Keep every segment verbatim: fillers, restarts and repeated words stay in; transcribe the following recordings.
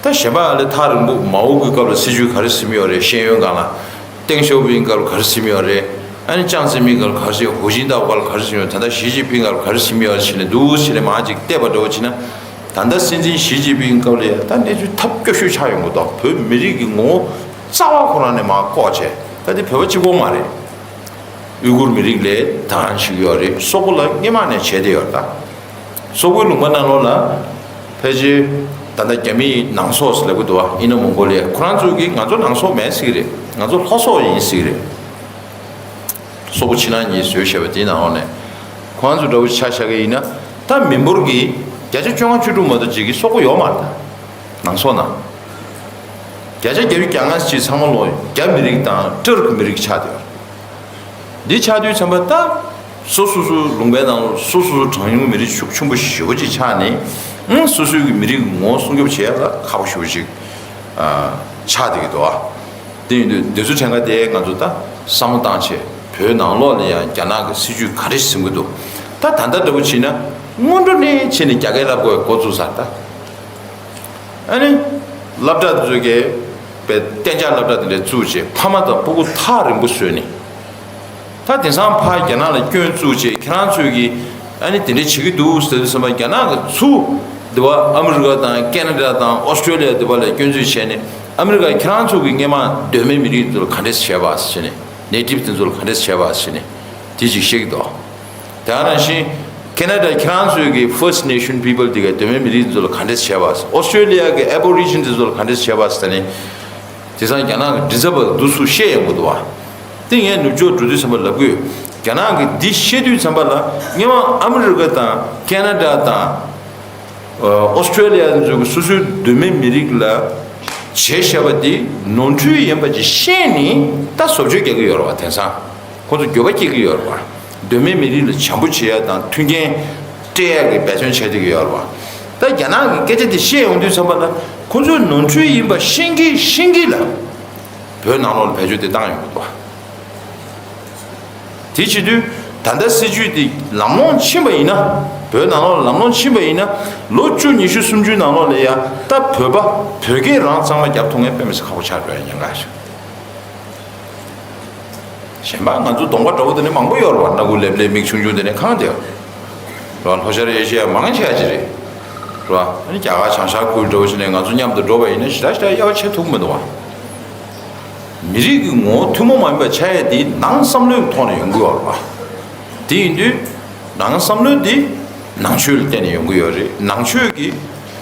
ད་གཞན་པ་ལས་ཐག་རིང་པོ། མའོ་གི་སྐབས་ལ་སྲིད་བྱུས་ག་རེ་ཟིན་ཡོད་རེད། ཤེས་ཡོན་སྒང་ལ། ཏེང་ཞའོ་ཕིང་སྐབས་ལ་ག་རེ་ཟིན་ཡོད་རེད། ཨ་ནི་ཅང་ཙེ་མིན་སྐབས་ལ་ག་རེ་ཟིན་ཡོད། ཧུའུ་ཅིན་ཏའོ་སྐབས་ལ་ག་རེ་ཟིན་ཡོད། ད་ལྟ་ཞི་ཅིན་ཕིང་སྐབས་ལ་ག་རེ་ཟིན་ཡོད་བྱས་ནས་འདུག་བྱས་ནས་མར་ཅིག་བལྟས་པ་འདྲ་བོ་བྱས་ན། ད་ལྟ་སྲིད་འཛིན་ཞི་ཅིན་ཕིང་སྐབས་ལ་ཡ་ད་གནས་ཚུལ་ཐབས་སྐྱོ་ཤོས་ཆགས་ཡོང་གི་འདུག་བོད་མི་རིགས་ཀྱི་ངོ་བོ་རྩ་བ་ཁོ་རང་ནས་མར་བཀོག་བྱས། ད་འདི་བོད་པ་གཅིག་པོ་མ་རེད། ཨུས་གུར་མི་རིགས་ལ་ད་ག་རང་བྱེད་ཀྱི་ཡོད་རེད། སོག་པོ་ལ་སྔོན་མ་ནས་བྱས་བསྡད་ཡོད་རེད། ད་སོག་པོའི་ལུང་པ་ནང་ལོགས་ལ་ཕལ་ཆེར་ད་ལྟ་རྒྱ་མིས་ནང་སོག་ཟེར་ལབ་ཀྱི་འདུག་བ། ཨིན་ན་མོང་གོ་ལི་ཡ། ཁོ་རང་ཚོ་གིས་ང་ཚོ་ནང་སོག་མེད་ཟེར་གྱི་རེད། ང་ཚོ་ལྷོ་སོག་ཡིན་ཟེར་གྱི་རེད། སོག་པོ་ཕྱི་ནང་གཉིས་བཟོས་བཞག་པ་དེའི་ནང་ལོགས་ནས་ཁོ་རང་ཚོ་འདྲ་བོ་ཆ་བཞག་གི་ཡིན་ན། ད་མི་འབོར་གྱི་བརྒྱ་ཆ་བཅོ་ལྔ་བཅུ་དྲུག་མ་གཏོགས་ཅིག་གི་སོག་པོ་ཡོད་མ་རེད། ད་ནང་སོག་ནང་བརྒྱ་ཆ་བརྒྱད་ཅུ་གྱ་ལྔ་ཅིག་ཚང་མ་ལོག་རྒྱ་མི་རིགས་དང་ཏུར་ཀི་མི་རིགས་ཆགས་བསྡད་ཡོད་རེད། འདི་ཆགས་དུས་ཙམ་པ་ད་སོ་སོ་སོ་ལུང་པའི་ནང་ལ་སོ་སོ་སོ་གྲངས་ཉུང་མི་རིགས་ཤུགས་ཆེན་པོ་ཞེ་པོ་ཅིག་ཆགས་ནས། ཨང་། སོ་སོའི་གི་མི་རིགས་ངོ་བོ་སྲུང་སྐྱོབ་བྱེད་ཡ་ལ་ཁག་པོ་ཞེ་པོ་ཅིག་ཨ་ཆགས་བསྡད་ཀྱི་འདུག་ཨ། དེ་ཡིན་དུས་འདི་ཚོ་ཕྲན་ཁ་དེ་ང་ཚོ་ད་བསམ་བློ་བཏང་བྱས། བོད་ནང་ལོགས་ལ་ཡང་རྒྱ་ནག་གི་སྲིད་ཇུས་ག་རེ་ཟིན་གྱི་འདུག་ད་ད་ལྟ་འདྲ་པོ་བྱས་ན་སྔོན་འགྲོ་ནས་བྱས་ནས་རྒྱ་སྐད་བསླབ་དགོས་འགོ་བཙུགས་ཚར་ད། ཨ་ནི་སློབ་གྲྭ་དེ་ཚོ་གས་པའི་གཏན་འཇགས་སློབ་གྲྭ་དེ་འདྲ་བཙུགས་བྱས། ཕ་མ་དང་སྤུ་གུ་ཐག་རིང་པོ་བཟོས་ནས། ད་དེང་སང་ཕར་རྒྱ་ནག་ལ་སྐྱོན་བཙུགས་བྱས། ཁྱེད་རང་ཚོས་ཀྱིས་ཨ་ནི་དེ་འདྲ་བྱེད་ཀྱི་འདུག་ཟེར་དུས་ཙམ་པ། རྒྱ་ནག་གིས་ཚུར་འདི་བ་ཨ་མི་རི་ཀ་དང་ཁེ་ན་ཌ་དང་ཨོ་སི་ཀྲོ་ལི་ཡ་འདི་བ་ལ་སྐྱོན་བརྗོད་བྱས་ནས། ཨ་མི་རི་ཀ་ཁྱེད་རང་ཚོ་གིས་སྔོན་མ་གདོད་མའི་མི་རིགས་ཚོ་ལ་ག་འདྲས་བྱས་པ་ཟེར་ནས། ནེ་ཊིབ་དེ་ཚོ་ལ་ག་འདྲས་བྱས་པ་ཟེར་ནས་དེ་ཅིག་བཤད་ཀྱི་འདུག་དེ་ནང་བཞིན་ཁེ་ན་ཌ་ཁྱེད་རང་ཚོའི་གི་First Nation People དེ་ག་གདོད་མའི་མི་རིགས་ཚོ་ལ་ག་འདྲས་བྱས་པ། ཨོ་སི་ཀྲོ་ལི་ཡ་གི་ཨེ་བོ་རི་ཇིན་དེ་ཚོ་ལ་ག་འདྲས་བྱས་པ་ཟེར་ནས། དེང་སང་རྒྱ་ནག་གི་མགྲིན་ཚབ་པ་འདུག་སུ་བཤད་ཡོང་གི་འདུག་བ། དེ་ངས་ནུབ་ཕྱོགས་འགྲོ་དུས་ཙམ་པ་ལབ་དགོས། རྒྱ་ནག་གིས་འདི་བཤད་དུས་ཙམ་པ་ལ། སྔོན་མ་ཨ་མི་རི་ཀ་དང་ཁེ་ན་ཌ་དང་ཨོ་སི་ཀྲོ་ལི་ཡ་ཚོ་གི་སོ་སོའི་གདོད་མའི་མི་རིགས་ལ་བྱས་བཞག་པ་དེ་ནོར་འཁྲུལ་ཡིན་པ་ཅིག་ཤེས་ནས་ད་བཟོ་བཅོས་རྒྱག་གི་ཡོད་རེད་བ། དེང་སང་ཁོ་ཚོ་འགྱོད་པ་སྐྱེ་གི་ཡོད་རེད་བ། གདོད་མའི་མི་རིགས་ལ་བྱམས་པོ་བྱེད་ཡ་དང་མཐུན་རྐྱེན་སྤྲད་ཡ་གི་འབད་བརྩོན་བྱས་བསྡད་ཀྱི་ཡོད་རེད་བ། ད་རྒྱ་ནག་གི་སྐད་ཆ་དེ་བཤད་ཡོང་དུས་ཙམ་པ་ལ། ཁོ་ཚོས་ནོར་འཁྲུལ་ཡིན་པ་ཤེས་ཀྱི་ཤེས་ཀྱི་ལ། བོད་ནང་ལོགས་ལ་བེད་སྤྱོད་དེ་བཏང་ཡོང་གི་འདུག་བ། དེ་བྱེད་དུས་ད་ལྟ་སྲིད་ཇུས་དེ་ལམ་ལྷོང་ཕྱིན་པ་ཡིན་ན། བོད་ནང་ལོགས་ལ་ལམ་ལྷོང་ཕྱིན་པ་ཡིན་ན། ལོ་བཅུ་ཉི་ཤུ་སུམ་ཅུའི་ནང་ལོགས་ལ་ཡ་ད་བོད་པ་བོད་སྐད་རང་གཙང་མ་རྒྱབ་ཐུབ་མཁན་དཔེ་མི་སྲིད་ཁག་པོ་ཆགས་འགྲོ་ཡ་ཉེན་ཁ་ཞིག་གཞན་པ་ང་ཚོ་གདོང་པ་འདྲ་བོ་དེ་ནས་མང་པོ་ཡོད་རེད་བ། སྣ་ཁུག་ལེབ་ལེབ་མིག་ཆུང་ཆུང་དེ་ནས་གང་དེ་རེད་བ། ལྷོ་ཤར་ཨེ་ཤི་ཡ་མང་ཆེ་བ་ཅིག་རེད་བ། ཨ་ནི་རྒྱ་གར་བྱང་ཤར་ཁུལ་འདྲ་བོ་ཞིག་ནས་ང་ཚོ་མཉམ་དུ་འགྲོ་བ་ཡིན་ན་ཞེ་དྲག་ཞེ་དྲག་དབྱེ་བ་ཕྱེ་ཐུབ་མི་འདུག་བ། མི་རིགས་ཀྱི་ངོ་བོ་ཐུན་མོང་མ་ཡིན་པ་ཆགས་ཡ་དེ་ནང་བསམ་བློའི་ཐོག་ནས་ཡོང་གི་ཡོད་རེད་བ། དེ་ཡིན་དུས་ནང་བསམ་བློ་དེ་ནང་ཆོས་ལ་བརྟེན་ནས་ཡོང་གི་ཡོད་རེད། ནང་ཆོས་ཀྱི་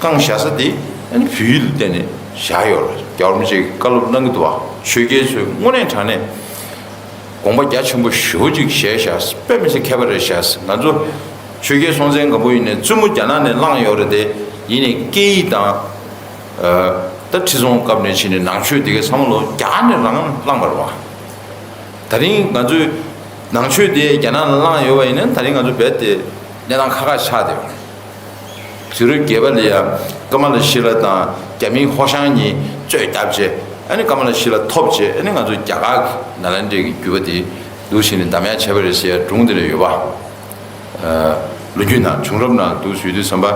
བཀང་བཞག་ས་དེ་ཨ་ནི་བོད་ཡིག་ལ་བརྟེན་ནས་བཞག་ཡོད་རེད། རྒྱལ་བ་རིན་པོ་ཆེ་གིས་བཀའ་སློབ་གནང་གི་འདུག་བ། ཆོས་རྒྱལ་ཚོས་དངོས་གནས་དྲང་གནས་དགོངས་པ་རྒྱ་ཆེན་པོ་ཞེ་པོ་ཅིག་བཞེས་བཞག་དཔེ་མི་སྲིད་མཁས་པ་རེད་བཞག་ང་ཚོ་ཆོས་རྒྱལ་སྲོང་བཙན་སྒམ་པོ་ཡིན་ནའི་བཙུན་མོ་རྒྱ་ནག་ནས་བླངས་ཡོད་རེད་དེ། ཡིན་ནའི་སྐད་ཡིག་དང་། ཨ། ད་ཁྲི་སྲོང་སྐབས་ནས་ཕྱིན་ནས་ནང་ཆོས་དེ་གའི་ཚང་མ་ལོ་རྒྱ་གར་ནས་རང་བླངས་པ་རེད་བ། ད་རིང་ང་ཚོས་ནང་ཆོས་དེ་རྒྱ་ནག་ལ་བླངས་ཡོད་པ་ཡིན་ན། ད་རིང་ང་ཚོ་རྦད་དེ་གནས་སྟངས་ཁག་ཁག་ཆགས་བསྡད་ཡོད་རེད། དུས་རབས་བརྒྱད་པ་ལ་ཡ་ཀ་མ་ལ་ཤི་ལ་དང་རྒྱ་མིའི་ཧོ་ཤང་གཉིས་རྩོད་བརྒྱབ་བྱས། ཨ་ནི་ཀ་མ་ལ་ཤི་ལ་ཐོབ་བྱས། ཨ་ནི་ང་ཚོ་རྒྱ་གར་གྱི་ནཱ་ལེནྡྲའི་གི་རྒྱུད་པ་དེ་འདུག་བྱས་ནས་འདམ་ཡག་བྱས་པ་རེད་ཟེར་ཡ་སྒྲུང་དེ་འདྲ་ཡོད་པ། ཨ། ལོ་རྒྱུས་ནང་བྱུང་རབས་ནང་འདུག་ཞུས་དུས་ཙམ་པ།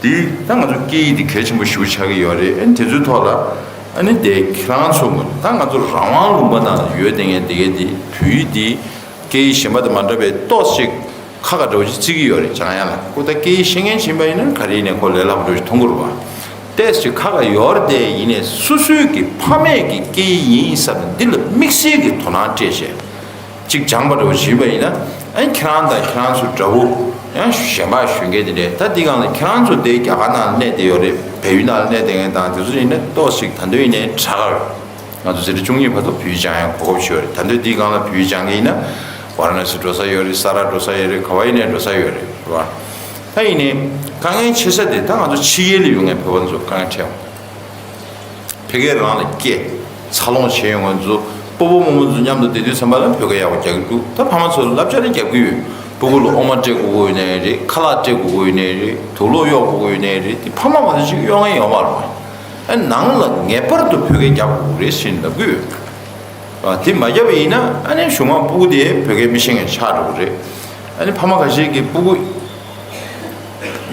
དེ་ད་ང་ཚོ་སྐད་ཡིག་དེ་གལ་ཆེན་པོ་ཞེ་པོ་ཆགས་ཀྱི་ཡོད་རེད། ཨ་ནི་དེ་ཚོའི་ཐོག་ལ་ཨ་ནི་དེ་ཁྱེད་རང་ཚོ་ད་ང་ཚོ་རང་དབང་ལུང་པ་ནང་ཡོད་བསྡད་མཁན་དེ་གས་དེ་བོད་ཡིག་དེ་སྐད་ཡིག་གཞན་པ་དང་མ་འདྲ་བའི་ཏོག་ཙམ་ཁག་ཁག་འདྲ་བོ་ཅིག་བརྩི་གི་ཡོད་རེད། སྦྱང་ཡ་ལ་ཁོ་ད་སྐད་ཡིག་ཤེས་མཁན་ཅིག་ཡིན་པ་ཡིན་ན་ག་རེ་ཡིན་ནའི་ཁོ་ལས་སླ་པོ་འདྲ་བོ་ཞིག་མཐོང་གི་རེད་བ། ཏོག་ཙམ་ཁག་ཁག་ཡོད་རེད་དེ། ཡིན་ནའི་སོ་སོའི་གི་ཕ་མེས་ཀྱི་སྐད་ཡིག་ཡིན་བསམ་ནས་འདི་ལ་དམིགས་བསལ་གྱི་དོ་སྣང་སྤྲད་བྱས། གཅིག་སྦྱངས་པ་འདྲ་བོ་ཞིག་ཡིན་པ་ཡིན་ན། ཨ་ནི་ཁྱེད་རང་དང་ཁྱེད་རང་ཚོ་འདྲ་བོ་ཡང་གཞན་པ་གཞོན་སྐྱེས་དེ་འདྲས། ད་འདི་སྒང་ལ་ཁྱེད་རང་ཚོ་དེ་རྒྱ་གར་ནང་ལ་གནས་བསྡད་ཡོད་རེད། བལ་ཡུལ་ནང་ལ་གནས་བསྡད་མཁན་དང་དེ་ཚོ་ཡིན་ན་ཏོག་ཙམ་ད་དུང་ཡིན་ནའི་དྲག་ག་རེད། ང་ཚོ་འཛིན་གྲྭ་བཅུ་གཉིས་བར་དུ་བོད་ཡིག་སྦྱང་ཡ་གོ་སྐབས་ཞིག་ཡོད་རེད། ད་དུང་འདི་སྒང་ལ་བོད་ཡིག་སྦྱང་གི་ཡིན་ན་ཝཱ་ར་ཎ་སི་འགྲོ་ས་ཡོད་རེད། ས་ར་འགྲོ་ས་ཡོད་རེད། ག་བ་ཡིན་ནའི་འགྲོ་ས་ཡོད་རེད། རེད་བ། ད་ཡིན་ནའི་དཀའ་ངལ་ཆེ་ས་དེ་ད་ང་ཚོ་ཕྱི་རྒྱལ་ལ་ཡོད་མཁན་བོད་པ་ཚོ་དཀའ་ངལ་འཕྲད་ཡོང་། ཕ་གིར་རང་ལ་སྐྱེས། འཚར་ལོངས་བྱས་ཡོང་བ་ཚོ་སྤོ་བོ་རྨོ་མོ་ཚོ་མཉམ་དུ་བསྡད་དུས་ཙམ་པ་ལ་བོད་སྐད་ཡག་པོ་རྒྱག་གི་འདུག་ད་ཕ་མ་ཚོ་ལ་བསླབ་བྱ་ནི་རྒྱབ་ཀྱི་ཡོད། སྤུ་གུ་ལ་ཨོ་མ་སྤྲད་དགོས་ཀྱི་ཡོད་ནའི་རེད། ཁ་ལག་སྤྲད་དགོས་ཀྱི་ཡོད་ནའི་རེད། དུག་ལོག་གཡོག་དགོས་ཀྱི་ཡོད་ནའི་རེད། དེ་ཕ་མ་མ་གཏོགས་གཅིག་གཡོག་མཁན་ཡོད་མ་རེད། ཨ། ནང་ལ་ངེས་པར་དུ་བོད་སྐད་རྒྱག་དགོས་ཀྱི་རེད་ཟེར་ནས་ལབ་ཀྱི་ཡོད། ཨ། དེ་མ་བརྒྱབ་པ་ཡིན་ན་ཨ་ནི་གཞུག་མ་སྤུ་གུ་དེ་བོད་སྐད་མི་ཤེས་མཁན་ཆགས་འགྲོ་གི་རེད། ཨ་ནི་ཕ་མ་ཁ་ཤས་ཀྱིས་སྤུ་གུ་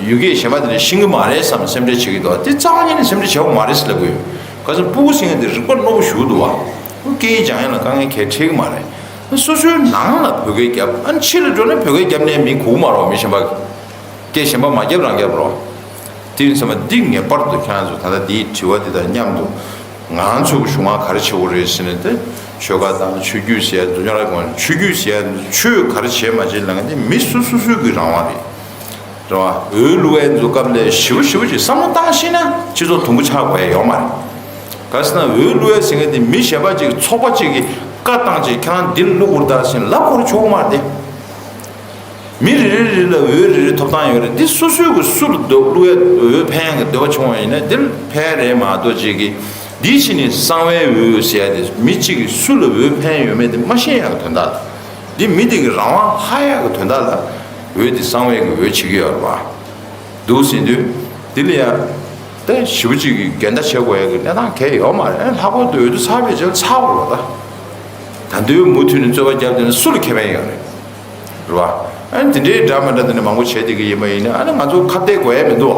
ཡུལ་སྐད་གཞན་པ་དེ་འདྲ་ཤེས་ཀྱི་མ་རེད་བསམ་སེམས་ཁྲལ་བྱེད་ཀྱི་འདུག་དེ་རྩ་བ་ཉིད་ནས་སེམས་ཁྲལ་བྱེད་དགོས་མ་རེད་ཟེར་ལབ་ཀྱི་ཡོད། ག་ཚོད་སྤུ་གུ་ཟེར་མཁན་དེ་རིག་པ་རྣོ་པོ་ཞེ་པོ་འདུག་བ། སྐད་ཡིག་སྦྱང་ཡ་ལ་དཀའ་ངལ་གལ་འཕྲད་ཀྱི་མ་རེད། སོ་སོའི་ནང་ལ་བོད་སྐད་རྒྱབ། ཨ་ནི་ཕྱི་ལ་འགྲོ་ན་བོད་སྐད་རྒྱབ་ནས་མི་གོ་གི་མ་རེད། མི་གཞན་པ་གིས་སྐད་གཞན་པ་མ་རྒྱབ་རང་རྒྱབ་རོགས། དེ་ཡིན་ཙང་འདི་ངེས་པར་དུ་ཁྱེད་རང་ཚོ་ད་ལྟ་འདིའི་དྲི་བ་འདི་དང་མཉམ་དུ། ང་ཚོ་གི་གཞུང་ང་ག་རེ་བྱེད་དགོས་རེད་ཟེར་ནས། དེ་ཆོལ་ཁ་དང་ཆོས་བརྒྱུད་ཟེར་ཡ་འཛུགས་སྐྱོང་ལ་དགོངས། ཆོས་བརྒྱུད་ཟེར་ཡ་ཆོས་ག་རེ་བྱེད་མ་བྱེད་ལབ་མཁན་དེ་མི་སོ་སོ་སོའི་གི་རང་དབང་རེད། རེད་བ། འོས་བླུག་ཡ་ཚོ་སྐབས་ལ་ཞིབ་པོ་ཞིབ་པོ་ཅིག་བསམ་བློ་བཏང་ཤེས་ན་སྤྱི་ཚོགས་དུམ་བུ་ཆགས་དགོས་ཡ་ཡོད་མ་རེད། ག་ཟེར་ན་འོས་བླུག་ཡ་ཟེར་མཁན་དེ་མི་གཞན་པ་ཅིག་ཚོགས་པ་ཅིག་གིས་བཀའ་བཏང་བྱས་ཁྱེད་རང་འདིར་བླུག་དགོས་རེད་ད་ཟེར་ནས་ལབ་དགོས་རེད་ཆོག་གི་མ་རེད་དེ། མི་རེ་རེ་རེ་ལ་འོས་རེ་རེ་ཐོབ་ཐང་ཡོད་རེད། འདི་སོ་སོའི་གི་སུ་ལ་འདོད་བླུག་ཡ་འོས་ཕན་གི་འདོད་པ་བྱུང་བ་ཡིན་ན་འདིར་ཕན་རེད་མ་གཏོགས་ཅིག་གི། འདི་ཕྱི་ནས་གསང་བའི་འོས་ཟེར་ཡ་དེ་མི་གཅིག་གི་སུ་ལ་འོས་ཕན་ཡོད་མེད་དེ་མ་ཤེས་ཡ་གི་དོན་དག་ལ། འདི་མི་དེ་གི་རང་དབང་ཧ་ཡ་གི་དོན་དག་ལ་འོས་དེ་གསང་བའི་གི་འོས་བྱེད་ཀྱི་ཡོད་རེད་བ། འདུག་ཟེར་དུས་འདི་ལ་ཡ་དེ་ཞེ་པོ་ཅིག་གི་འགལ་ཟླ་བྱེད་དགོས་ཡ་གི་གནས་སྟངས་གང་ཡང་ཡོད་མ་རེད། ལྷག་པར་དུ་འོས་བསྡུ་ཚར་བའི་རྗེས་ཚར་དགོས་རེད་ད། ད་དུང་མུ་མཐུད་ནས་རྩོད་པ་རྒྱབ་དེ་ནི་སུ་ལ་ཁེ་ཕན་ཡོད་རེད། རེད་བ། ཨ་ནི་དེ་འདྲའི་འདྲ་མི་འདྲ་དེ་ནི་མང་པོ་བྱས་བསྡད་ཀྱི་ཡིན་པ་ཡིན་ན་ཨ་ནི་ང་ཚོ་ཁ་གཏད་དགོས་ཡ་མི་འདུག་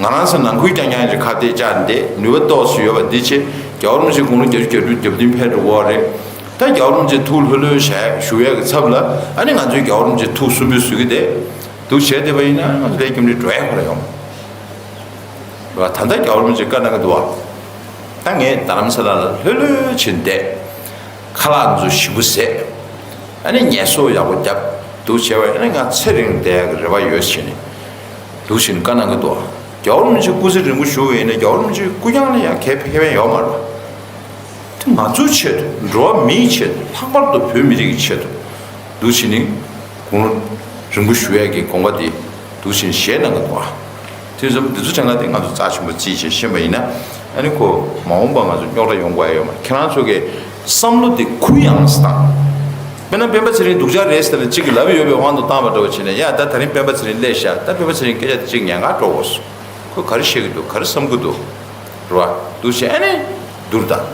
ང་རང་ཚོ་ནང་ཁུལ་རྐྱང་རྐྱང་གི་ཁ་གཏད་བཅག་འདི་ནུས་པ་ཏོག་ཙམ་ཡོད་པ་འདི་བྱས། རྒྱལ་བ་རིན་པོ་ཆེ་དགུང་ལོ་བརྒྱད་ཅུ་གྱ་དྲུག་གྱ་བདུན་ཕེབས་འགྲོ་གི་རེད། ད་རྒྱལ་བ་རིན་པོ་ཆེ་ཐུགས་ལྷོད་ལྷོད་བཞུགས་ཡ་གི་ཚབ་ལ་ཨ་ནི་ང་ཚོའི་རྒྱལ་བ་རིན་པོ་ཆེ་ཐུགས་སུན་པོའི་ཟུག་གི་དེ་འདུག་བྱས་བསྡད་པ་ཡིན་ན་ང་ཚོ་ལས་རྒྱུ་འབྲས་ག་རེ་ཡོང་། རེད་བ། ད་ལྟ་རྒྱལ་བ་རིན་པོ་ཆེ་བཀའ་གནང་གི་འདུག་བ། ད་ངས་རྡ་རམ་ས་ལ་ལ་ལྷོད་ལྷོད་བྱས་བསྡད། ཁ་ལག་ཚོ་ཞིམ་པོ་བཟས། ཨ་ནི་ངལ་གསོ་ཡག་པོ་བརྒྱབ། འདུག་བྱས་པ་ཡིན་ན་ང་ཚེ་རིང་བསྡད་ཡག་གི་རེ་བ་ཡོད་ཟེར་ནས། འདུག་བྱས་ནས་བཀའ་གནང་གི་འདུག་བ། རྒྱལ་བ་རིན་པོ་ཆེ་སྐུ་ཚེ་རིང་པོ་བཞུགས་པ་ཡིན་ན་རྒྱལ་བ་རིན་པོ་ཆེའི་སྐུ་རྐྱང་ལ་ཡང་གལ་ཕན་ཡོད་མ་རེད་བ། དེ་ང་ཚོའི་ཆེད་དུ། འགྲོ་བ་མིའི་ཆེད་དུ། ལྷག་པར་དུ་བོད་མི་རིགས་ཀྱི་ཆེད་དུ། འདུག་བྱས་ནས་དགུང་ལོ་རིང་པོ་བཞུགས་ཡས་ཀྱི་དགོངས་པ་དེ་འདུག་བྱས་ནས་བཞེས་གནང་གི་འདུག་ཨ། དེ་ཙམ་འདི་ཚོ་དྲན་ཁ་དེ་ང་ཚོ་རྩ་ཆེན་པོ་རྩིས་བྱས་ཤེས་པ་ཡིན་ན། ཨ་ནི་ཁོ་མ་འོངས་པ་ང་ཚོ་རྙོག་དྲ་ཡོང་དགོས་ཡ་ཡོད་མ་རེད། ཁྱེད་རང་ཚོ་གི་བསམ་བློ་དེ་གུ་ཡངས་སུ་བཏང་། དཔེར་ན་སྤེན་པ་ཚེ་རིང་སྡུག་ཅག་རེད་ཟེར་ནས་གཅིག་གིས་ལབ་ཡོད་པའི་དབང་དུ་བཏང་བ་འདྲ་བོ་བྱས་ནས། ཡ་ད་ད་རིང་སྤེན་པ་ཚེ་རིང་སླེབས་ཤག་ད་སྤེན་པ་ཚེ་རིང་སྐད་ཆ་དེ་གཅིག་ཉན་ག་འགྲོ་དགོས་སོ། ཁོས་ག་རེ་བཤད་ཀྱི་འདུག་ག་རེ་བསམ་གྱི་འདུག་རེད་བ། འདུག་བྱས་ཨ་ནི་བསྡུར་དང་།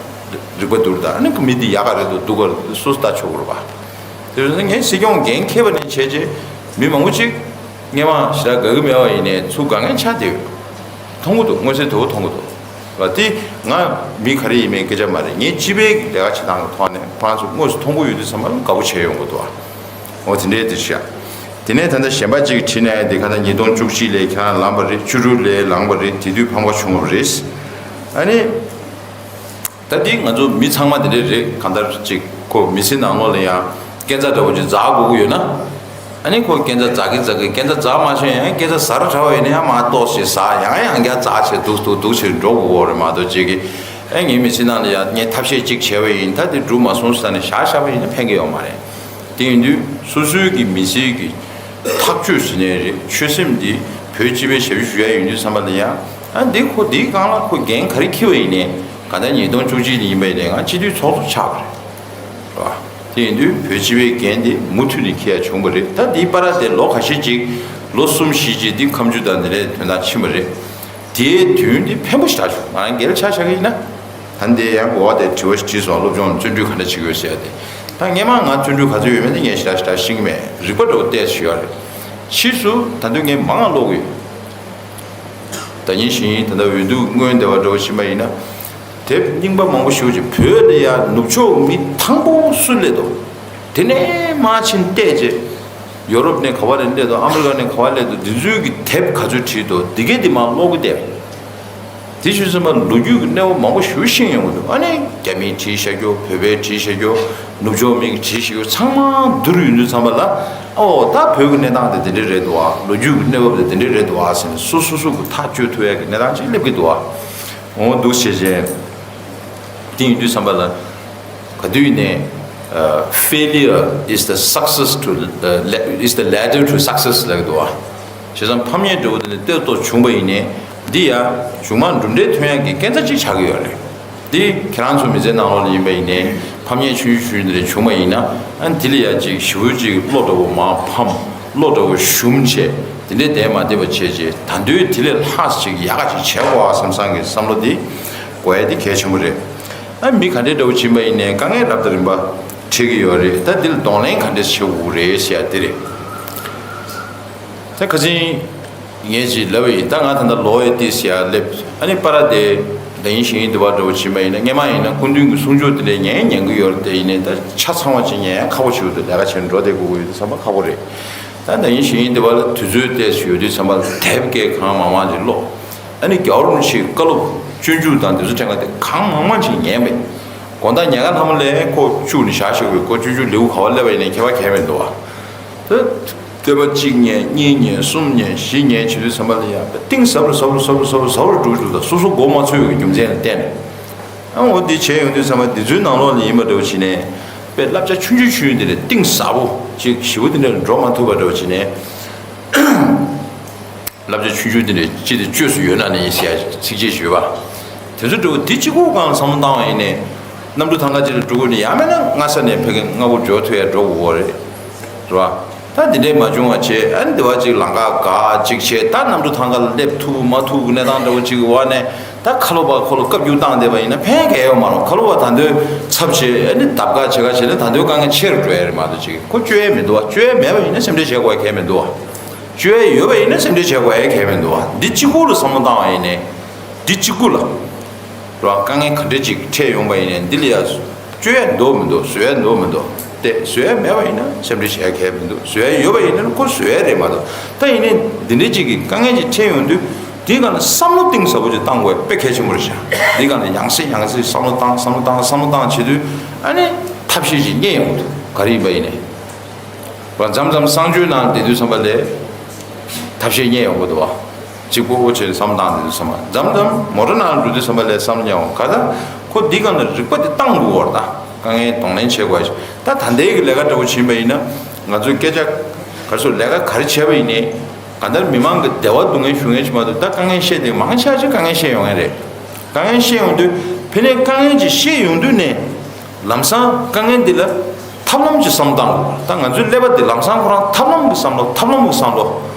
རིག་པ་བསྡུར་དང་། ཨ་ནི་མི་འདི་ཡག་ག་རེད་འདུག་སྡུག་ག་རེད་འདུག་སོ་སོ་ལྟ་ཆོག་གི་རེད་བ། དེ་བས་ན་ངས་སྲིད་སྐྱོང་འགན་འཁྱེར་བ་ནས་བྱས་རྗེས་མི་མང་པོ་ཅིག་སྔོན་མ་ཞེ་དྲག་དགའ་གི་མེད་པ་ཡིན་ནའི་ཚུར་དགའ་མཁན་ཆགས་བསྡད་ཡོད། མཐོང་གི་འདུག་མངོན་གསལ་དོད་པོ་མཐོང་གི་འདུག་བ། དེ་ང་མི་ག་རེ་ཡིན་མིན་སྐད་ཆ་མ་རེད། ངས་སྤྱི་པའི་ལས་ཀ་བྱེད་སྟངས་ཀྱི་ཐོག་ནས་ཁོ་རང་ཚོ་དངོས་སུ་མཐོང་གི་ཡོད་དུས་ཙམ་པ་ལ་དགའ་པོ་བྱས་ཡོང་གི་འདུག་བ། འོ་དེ་འདྲའི་དེ་བྱ། དེ་ནས་ད་ལྟ་གཞན་པ་ཅིག་བྲིས་ན་ཡང་དེ་ག་ད་ཉིས་སྟོང་བཅུ་གཅིག་ལོའི་ཁྱེད་རང་ལངས་པ་རེད། བཅུ་དྲུག་ལོའི་ལངས་པ་རེད། དེ་དུས་ཕམ་ཁ་བྱུང་བ་རེད། ཨ་ནི། ད་འདི་ང་ཚོ་མི་ཚང་མ་དེ་འདྲས་རེད། གང་ལྟར་ཅིག་ཁོ་མི་ཚེ་ནང་ལོགས་ལ་ཡང་སྐས་འཛེག་འདྲ་བོ་ཅིག་འཛེག་དགོས་ཀྱི་ཡོད་ན། ཨ་ནི་ཁོ་སྐས་འཛེག་འཛེག་གི་འཛེག་གི་སྐས་འཛེག་འཛེག་མ་ཤེས་ཡང་སྐས་འཛེག་ཟ་ར་དྲག་པ་ཡིན་ན་ཡང་མར་ཏོག་ཙམ་ཟ། ཡང་ཡང་བསྐྱར་འཛེག་བྱས་འདུག་འདུག་འདུག་བྱས་འགྲོ་དགོས་ཀྱི་ཡོད་རེད་མ་གཏོགས་ཅིག་གི། ཨ་ངའི་མི་ཚེ་ནང་ལ་ཡང་ངས་ཐབས་ཤེས་ཅིག་བྱས་པ་ཡིན། ད་དེ་འགྲུབ་མ་སོང་ཟེར་ནས་བཞག་བཞག་པ་ཡིན་ན་ཕན་གྱི་ཡོད་མ་རེད། དེ་ཡིན་དུས་སོ་སོའི་གི་མི་ཚེའི་གི་ཐག་གཅོད་ཟེར་ནའི་རེད། ཆོད་སེམས་འདི་བོད་སྤྱི་པའི་ཞབས་ཞུ་ཞུ་ཡ་ཡིན་དུས་ཙམ་པ་ལ་ཡང་། ཨ་འདི་ཁོ་འདིའི་སྒང་ལ་ཁོ་འགན་ག་རེ་འཁྱེར་བ་ཡིན་ནའི་ག་ད་ཉིས་སྟོང་བཅུ་གཅིག་ནས་ཡིན་པ་ཡིན་ནའི་ང་སྤྱི་འཐུས་ཚོགས་གཙོ་ཆགས་པ་རེད། རེད་བ། དེ་ཡིན་དུས་བོད་སྤྱི་པའི་འགན་དེ་མུ་མཐུད་ནས་འཁྱེར་ཡ་བྱུང་བ་རེད། ད་འདིའི་བར་དེ་ལོ་ཁ་ཤས་ཅིག་ལོ་གསུམ་བཞི་ཅིག་འདི་ཁ་མཆུ་དང་འདི་འདྲའི་དོན་དག་ཕྱིན་པ་རེད། དེའི་དོན་དེ་ཕན་པོ་ཞེ་དྲག་བྱུང་། ང་རང་སྒེར་ཆ་བཞག་གི་ཡིན་ན། ད་འདི་ཡང་གོ་བ་དེ་དྲི་བ་ཞིག་དྲིས་སོང་། སློབ་སྦྱོང་བརྩོན་འགྲུས་ག་འདྲ་བྱེད་དགོས་ཟེར་ཡ་དེ། ད་སྔོན་མ་ང་བརྩོན་འགྲུས་ག་ཚོད་ཡོད་མེད་དེ་ངས་ཞེ་དྲག་ཞེ་དྲག་ཤེས་ཀྱི་མེད། རིག་པ་འདྲ་བོ་ཏོག་ཙམ་ཡོད་རེད། ཕྱིས་སུ་ད་དུང་ངས་མང་ང་ཀློག་གི་ཡོད། ད་ཉིན་བཞིན་ད་ལྟ་འོས་བསྡུ་སྔོན་འདྲ་བོ་འདྲ་བོ་ཕྱིན་པ་ཡིན་ན། དེབ་རྙིང་པ་མང་པོ་ཞེ་པོ་ཅིག་བོད་ལ་ཡ་ནུབ་ཕྱོགས་མི་དང་པོ་སུ་སླེབས་འདུག་དེ་ནས་མར་ཕྱིན་བལྟས་རྗེས། ཡོ་རོབ་ནས་ག་པར་ལ་སླེབས་འདུག་ཨ་མི་རི་ཀ་ནས་ག་པར་སླེབས་འདུག་འདི་ཚོའི་གི་དེབ་ག་ཚོད་བྲིས་འདུག་འདི་གས་འདི་མར་ཀློག་གི་བསྡད། དེ་བྱས་ཙང་མར་ལོ་རྒྱུས་ཀྱི་གནས་བབ་མང་པོ་ཞེ་པོ་ཤེས་ཡོང་གི་འདུག་ཨ་ནི་རྒྱ་མིས་བྲིས་བཞག་རྒྱུ། བོད་པས་བྲིས་བཞག་རྒྱུ། ནུབ་ཕྱོགས་མི་གིས་བྲིས་བཞག་རྒྱུ་ཚང་མ་བསྡུར་ཡོང་དུས་ཙམ་པ་ལ། ཨོ་ད་བོད་ཀྱི་གནས་སྟངས་དེ་དེ་འདྲས་རེད་འདུག་ཨ། ལོ་རྒྱུས་ཀྱི་གནས་བབ་དེ་དེ་འདྲས་རེད་འདུག་ཨ་ཟེར་ནས་སོ་སོ་སོ་གི་ཐག་གཅོད་ཐུབ་ཡ་གི་གནས་སྟངས་ཅིག་སླེབས་ཀྱི་འདུག་ཨ། འོ་འདུག་བྱས་རྗེས། དེ་ཡིན་དུས་ཙམ་པ་ལ། ག་དུས་ནས། ཨ། failure is the success to, ཨ། is the ladder to success ལབ་ཀྱི་འདུག་ཨ། བྱས་ཙང་ཕམ་ཉེས་འདྲ་བོ་དེ་ལ་ལྟོས་ཏོག་བྱུང་བ་ཡིན་ནའི། འདི་ཡང་མཇུག་མ་གྲུབ་འབྲས་ཐོན་ཡག་གི་སྐས་འཛེག་ཅིག་ཆགས་ཀྱི་ཡོད་རེད། འདི་ཁྱེད་རང་ཚོ་མི་ཚེ་ནང་ལོགས་ལ་ཡིན་པ་ཡིན་ནའི་ཕམ་ཉེས་ཆུང་ཆུང་ཆུང་ཆུང་འདི་འདྲ་བྱུང་བ་ཡིན་ན། ཨ་ནི་འདི་ལ་ཡ་ཅིག་ཞེ་པོ་ཅིག་བློ་འདྲ་བོ་མར་ཕམ། བློ་འདྲ་བོ་ཞུམ་བྱས། དེ་འདྲས་བསྡད་མ་བསྡད་པ་བྱས་རྗེས་ད་དུང་དེ་ལས་ལྷག་ཅིག་ཡག་ག་ཅིག་བྱེད་དགོས་ཨ་བསམ་བསམ་གྱི་བསམ་བློ་འདི་དགོས་ཡ་འདི་གལ་ཆེན་པོ་རེད། ཨ་མི་ག་འདྲས་འདྲ་བོ་ཕྱིན་པ་ཡིན་ནའི་དཀའ་ངལ་རབ་དང་རིམ་པ་འཕྲད་ཀྱི་ཡོད་རེད། ད་འདི་ལ་གདོང་ལེན་ག་འདྲས་བྱེད་དགོས་རེད་ཟེར་ཡ་འདི་རེད། ད་ཁ་སང་ ངས་ཅིག་ལབ་པ་ཡིན། ད་ང་ད་ལྟ་ལོ་ཡི་ཏི་སི་ཡར་སླེབས། ཨ་ནི་པ་ར་དེ་བདག་ཉིད་གཞན་ཉིད་བདེ་བ་འདྲ་བོ་ཕྱིན་པ་ཡིན་ན། སྔས་མ་ཡིན་ན་སྐུ་མདུན་གྱི་གསུང་ཆོས་དེ་འདྲ་ཉན་ཉན་གི་ཡོད་རེད། དེ་ཡིན་ནའི་ད་ཆ་ཚང་བ་ཅིག་ཉན་ཡ་ཁག་པོ་ཞིག་འདུག་ལས་ཀ་བྱས་ནས་འགྲོ་བསྡད་དགོས་ཀྱི་ཡོད་དུས་ཙམ་པ་ཁག་པོ་རེད། ད་བདག་ཉིད་གཞན་ཉིད་བདེ་བ་ལ་དུས་ཚོད་ཏོག་ཙམ་ཡོད་དུས་ཙམ་པ་ལ་དེབ་སྐད་གང་མང་མང་ཅིག་ཀློག་ཨ་ནི་རྒྱལ་བ་རིན་པོ་ཆེའི་བཀའ་སློབ་སྤྱོད་འཇུག་དང་དེ་ཚོ་ཕྲན་ཁ་དེ་གང་མང་མང་ཅིག་ཉན་པས། དགོང་དག་ཉལ་ཁ་ལྷ་མོ་ལ་ཁོ་བཅུག་ནས་བཞག་ཤོག་གི། ཁོ་སྤྱོད་འཇུག་ལེའུ་ག་བ་སླེབས་པ་ཡིན་ནའི་ཁྱད་པར་གང་ཡང་མི་འདུག་བ། ད་བསྟོད་པ་གཅིག་ཉན་གཉིས་ཉན་གསུམ་ཉན་བཞི་ཉན་བྱེད་དུས་ཙམ་པ་ལ་ཡང་གཏིང་ཟབ་རུ་ཟབ་རུ་ཟབ་རུ་ཟབ་རུ་ཟབ་རུ་འགྲོ་གི་འདུག་ད་སོ་སོ་མགོ་མ་ཚོས་པའི་རྒྱུ་མཚན་ལ་བརྟེན་ནས། ཨ་འོ་འདི་བྱས་ཡོང་དུས་ཙམ་པ་འདི་ཚོའི་ནང་ལོགས་ལ་ཡིན་པ་འདྲ་བོ་བྱས་ནས་དཔེ་བསླབ་བྱ་ཆུང་ཆུང་ཆུང་ཆུང་འདི་ལས་གཏིང་ཟབ་པོ་ཅིག་ཞེ་པོ་འདི་འདྲ་འགྲོ་མ་ཐུབ་པ་འདྲ་བོ་བྱས་ནས། བསླབ་བྱ་ཆུང་ཆུང་འདི་འདྲའི་ཅི་སྟེ་བཅོས་སུ་ཡོད་ན་ནི་ཡིན་ཟེར་ཡ་ཚིག་གཅིག་ཞུས་པ། དེ་ཚོ་འདྲ་བོ་འདི་གཅིག་པོ་སྒང་བསམ་བློ་བཏང་བ་ཡིན་ནའི། གནམ་གྲུ་ཐང་ག་ཅིག་ལ་འགྲོ་དགོས་ནི་ཡང་མིན་ན་སྔ་ས་ནས་ཕ་གི་སྔ་པོ་འབྱོར་ཐུབ་ཡ་འགྲོ་དགོས་པ་རེད། རེད་བ། ད་འདི་འདྲའི་མ་བྱུང་བ་བྱས། ཨ་ནི་འདི་བ་ཅིག་ལམ་ཁ་འགག་ཅིག་བྱས། ད་གནམ་གྲུ་ཐང་ག་ལ་སླེབས་ཐུབ་མ་ཐུབ་གནས་སྟངས་འདྲ་བོ་ཅིག་གི་འོག་ནས། ད་ཁ་ལོ་བ་ཁོ་ལ་བཀའ་བཀྱོན་བཏང་བསྡད་པ་ཡིན་ན་ཕན་གང་ཡང་ཡོད་མ་རེད། ཁ་ལོ་བ་ད་འདོད་ཚབ་བྱས། ཨ་ནི་འདབ་ཁ་བྱེད་ཁ་བྱས་ན་ད་འདོད་དཀའ་ངལ་ཆེ་རུ་འགྲོ་ཡ་རེད་མ་གཏོགས་ཅིག་ཁོ་བཅོས་ཡ་མི་འདུག་བ། བཅོས་ཡ་མེད་པ་ཡིན་ན་སེམས་ཁྲལ་བྱེད་དགོས་ཡ་གང་ཡང་མི་འདུག་བ། བཅོས་ཡ་ཡོད་པ་ཡིན་ན་སེམས་ཁྲལ་བྱེད་དགོས་ཡ་གང་ཡང་མི་འདུག་བ། འདི་གཅིག་པུ་ལ་བསམ་བློ་བཏང་བ་ཡིན་ནའི། འདི་གཅིག་པུ་ལ། རེད་བ། དཀའ་ངལ་ག་འདྲ་ཅིག་འཕྲད་ཡོང་པ་ཡིན་ནའི་འདི་ལ་ཡ། བཅོས་ཡ་འདུག་མི་འདུག་བཟོ་ཡ་འདུག་མི་འདུག་དེ་བཟོ་ཡ་མེད་པ་ཡིན་ན་སེམས་ཁྲལ་བྱེད་ཡ་གང་ཡང་མི་འདུག་བཟོ་ཡ་ཡོད་པ་ཡིན་ན་ཁོ་བཟོ་ཡ་རེད་མ་གཏོགས། ད་ཡིན་ནའི་འདི་འདྲ་ཅིག་གི་དཀའ་ངལ་ཅིག་འཕྲད་ཡོང་དུས། དེའི་སྒང་ལ་བསམ་བློ་གཏིང་ཟབ་པོ་ཅིག་བཏང་དགོས་དཔེ་གལ་ཆེན་པོ་རེད་ཤག་དེའི་སྒང་ལ་ཡང་སེ་ཡང་སེ་བསམ་བློ་བཏང་བསམ་བློ་བཏང་བསམ་བློ་བཏང་བྱེད་དུས། ཨ་ནི་ཐབས་ཤེས་ཅིག་རྙེད་ཡོང་གི་འདུག་ག་རེ་ཡིན་པ་ཡིན་ནའི། བ། མཚམས་མཚམས་གསང་སྤྱོད་ནང་བསྡད་དུས་ཙམ་པ་ལ་ཐབས་ཤེས་རྙེད་ཡོང་གི་འདུག་བ། གཅིག་པོ་བྱས་བསམ་བློ་བཏང་བསྡད་དུས་ཙམ་པ། མཚམས་མཚམས་མོ་ཊ་ནང་འགྲོ་དུས་ཙམ་པ་ལ་བསམ་བློ་རྙེད་ཡོང་ག་ད། ཁོ་འདི་སྒང་ལ་རིག་པ་འདི་བཏང་དགོས་བ་རེད་ད། དཀའ་ངལ་གདོང་ལེན་བྱེད་དགོས་ཤིག་ད་ད་ལྟའི་གི་ལས་ཀ་འདྲ་བོ་ཕྱིན་པ་ཡིན་ན། ང་ཚོས་སྐད་ཆ་ག་རེ་ཟེར། ལས་ཀ་ག་རེ་བྱས་པ་ཡིན་ནའི། གང་ལྟར་མི་མང་གི་བདེ་བ་སྡུག་བསྔལ་ཞུ་མཁན་ཞིག་མ་གཏོགས། ད་དཀའ་ངལ་བཤད་དེ་མང་ཆེ་ཆེ་དཀའ་ངལ་བཤད་ཡོང་མཁན་རེད། དཀའ་ངལ་བཤད་ཡོང་དུས་ཕ་ནས་དཀའ་ངལ་ཅིག་བཤད་ཡོང་དུས་ནས། ལམ་སང་དཀའ་ངལ་འདི་ལ་ཐབས་ལམ་ཅིག་བསམ་བློ་བཏང་དགོས། ད་ང་ཚོའི་ཀླད་པ་འདི་ལམ་སང་ཁོ་རང་ཐབས་ལམ་གྱི་བསམ་བློ་ཐབས་ལམ་གྱི་བསམ་བློ།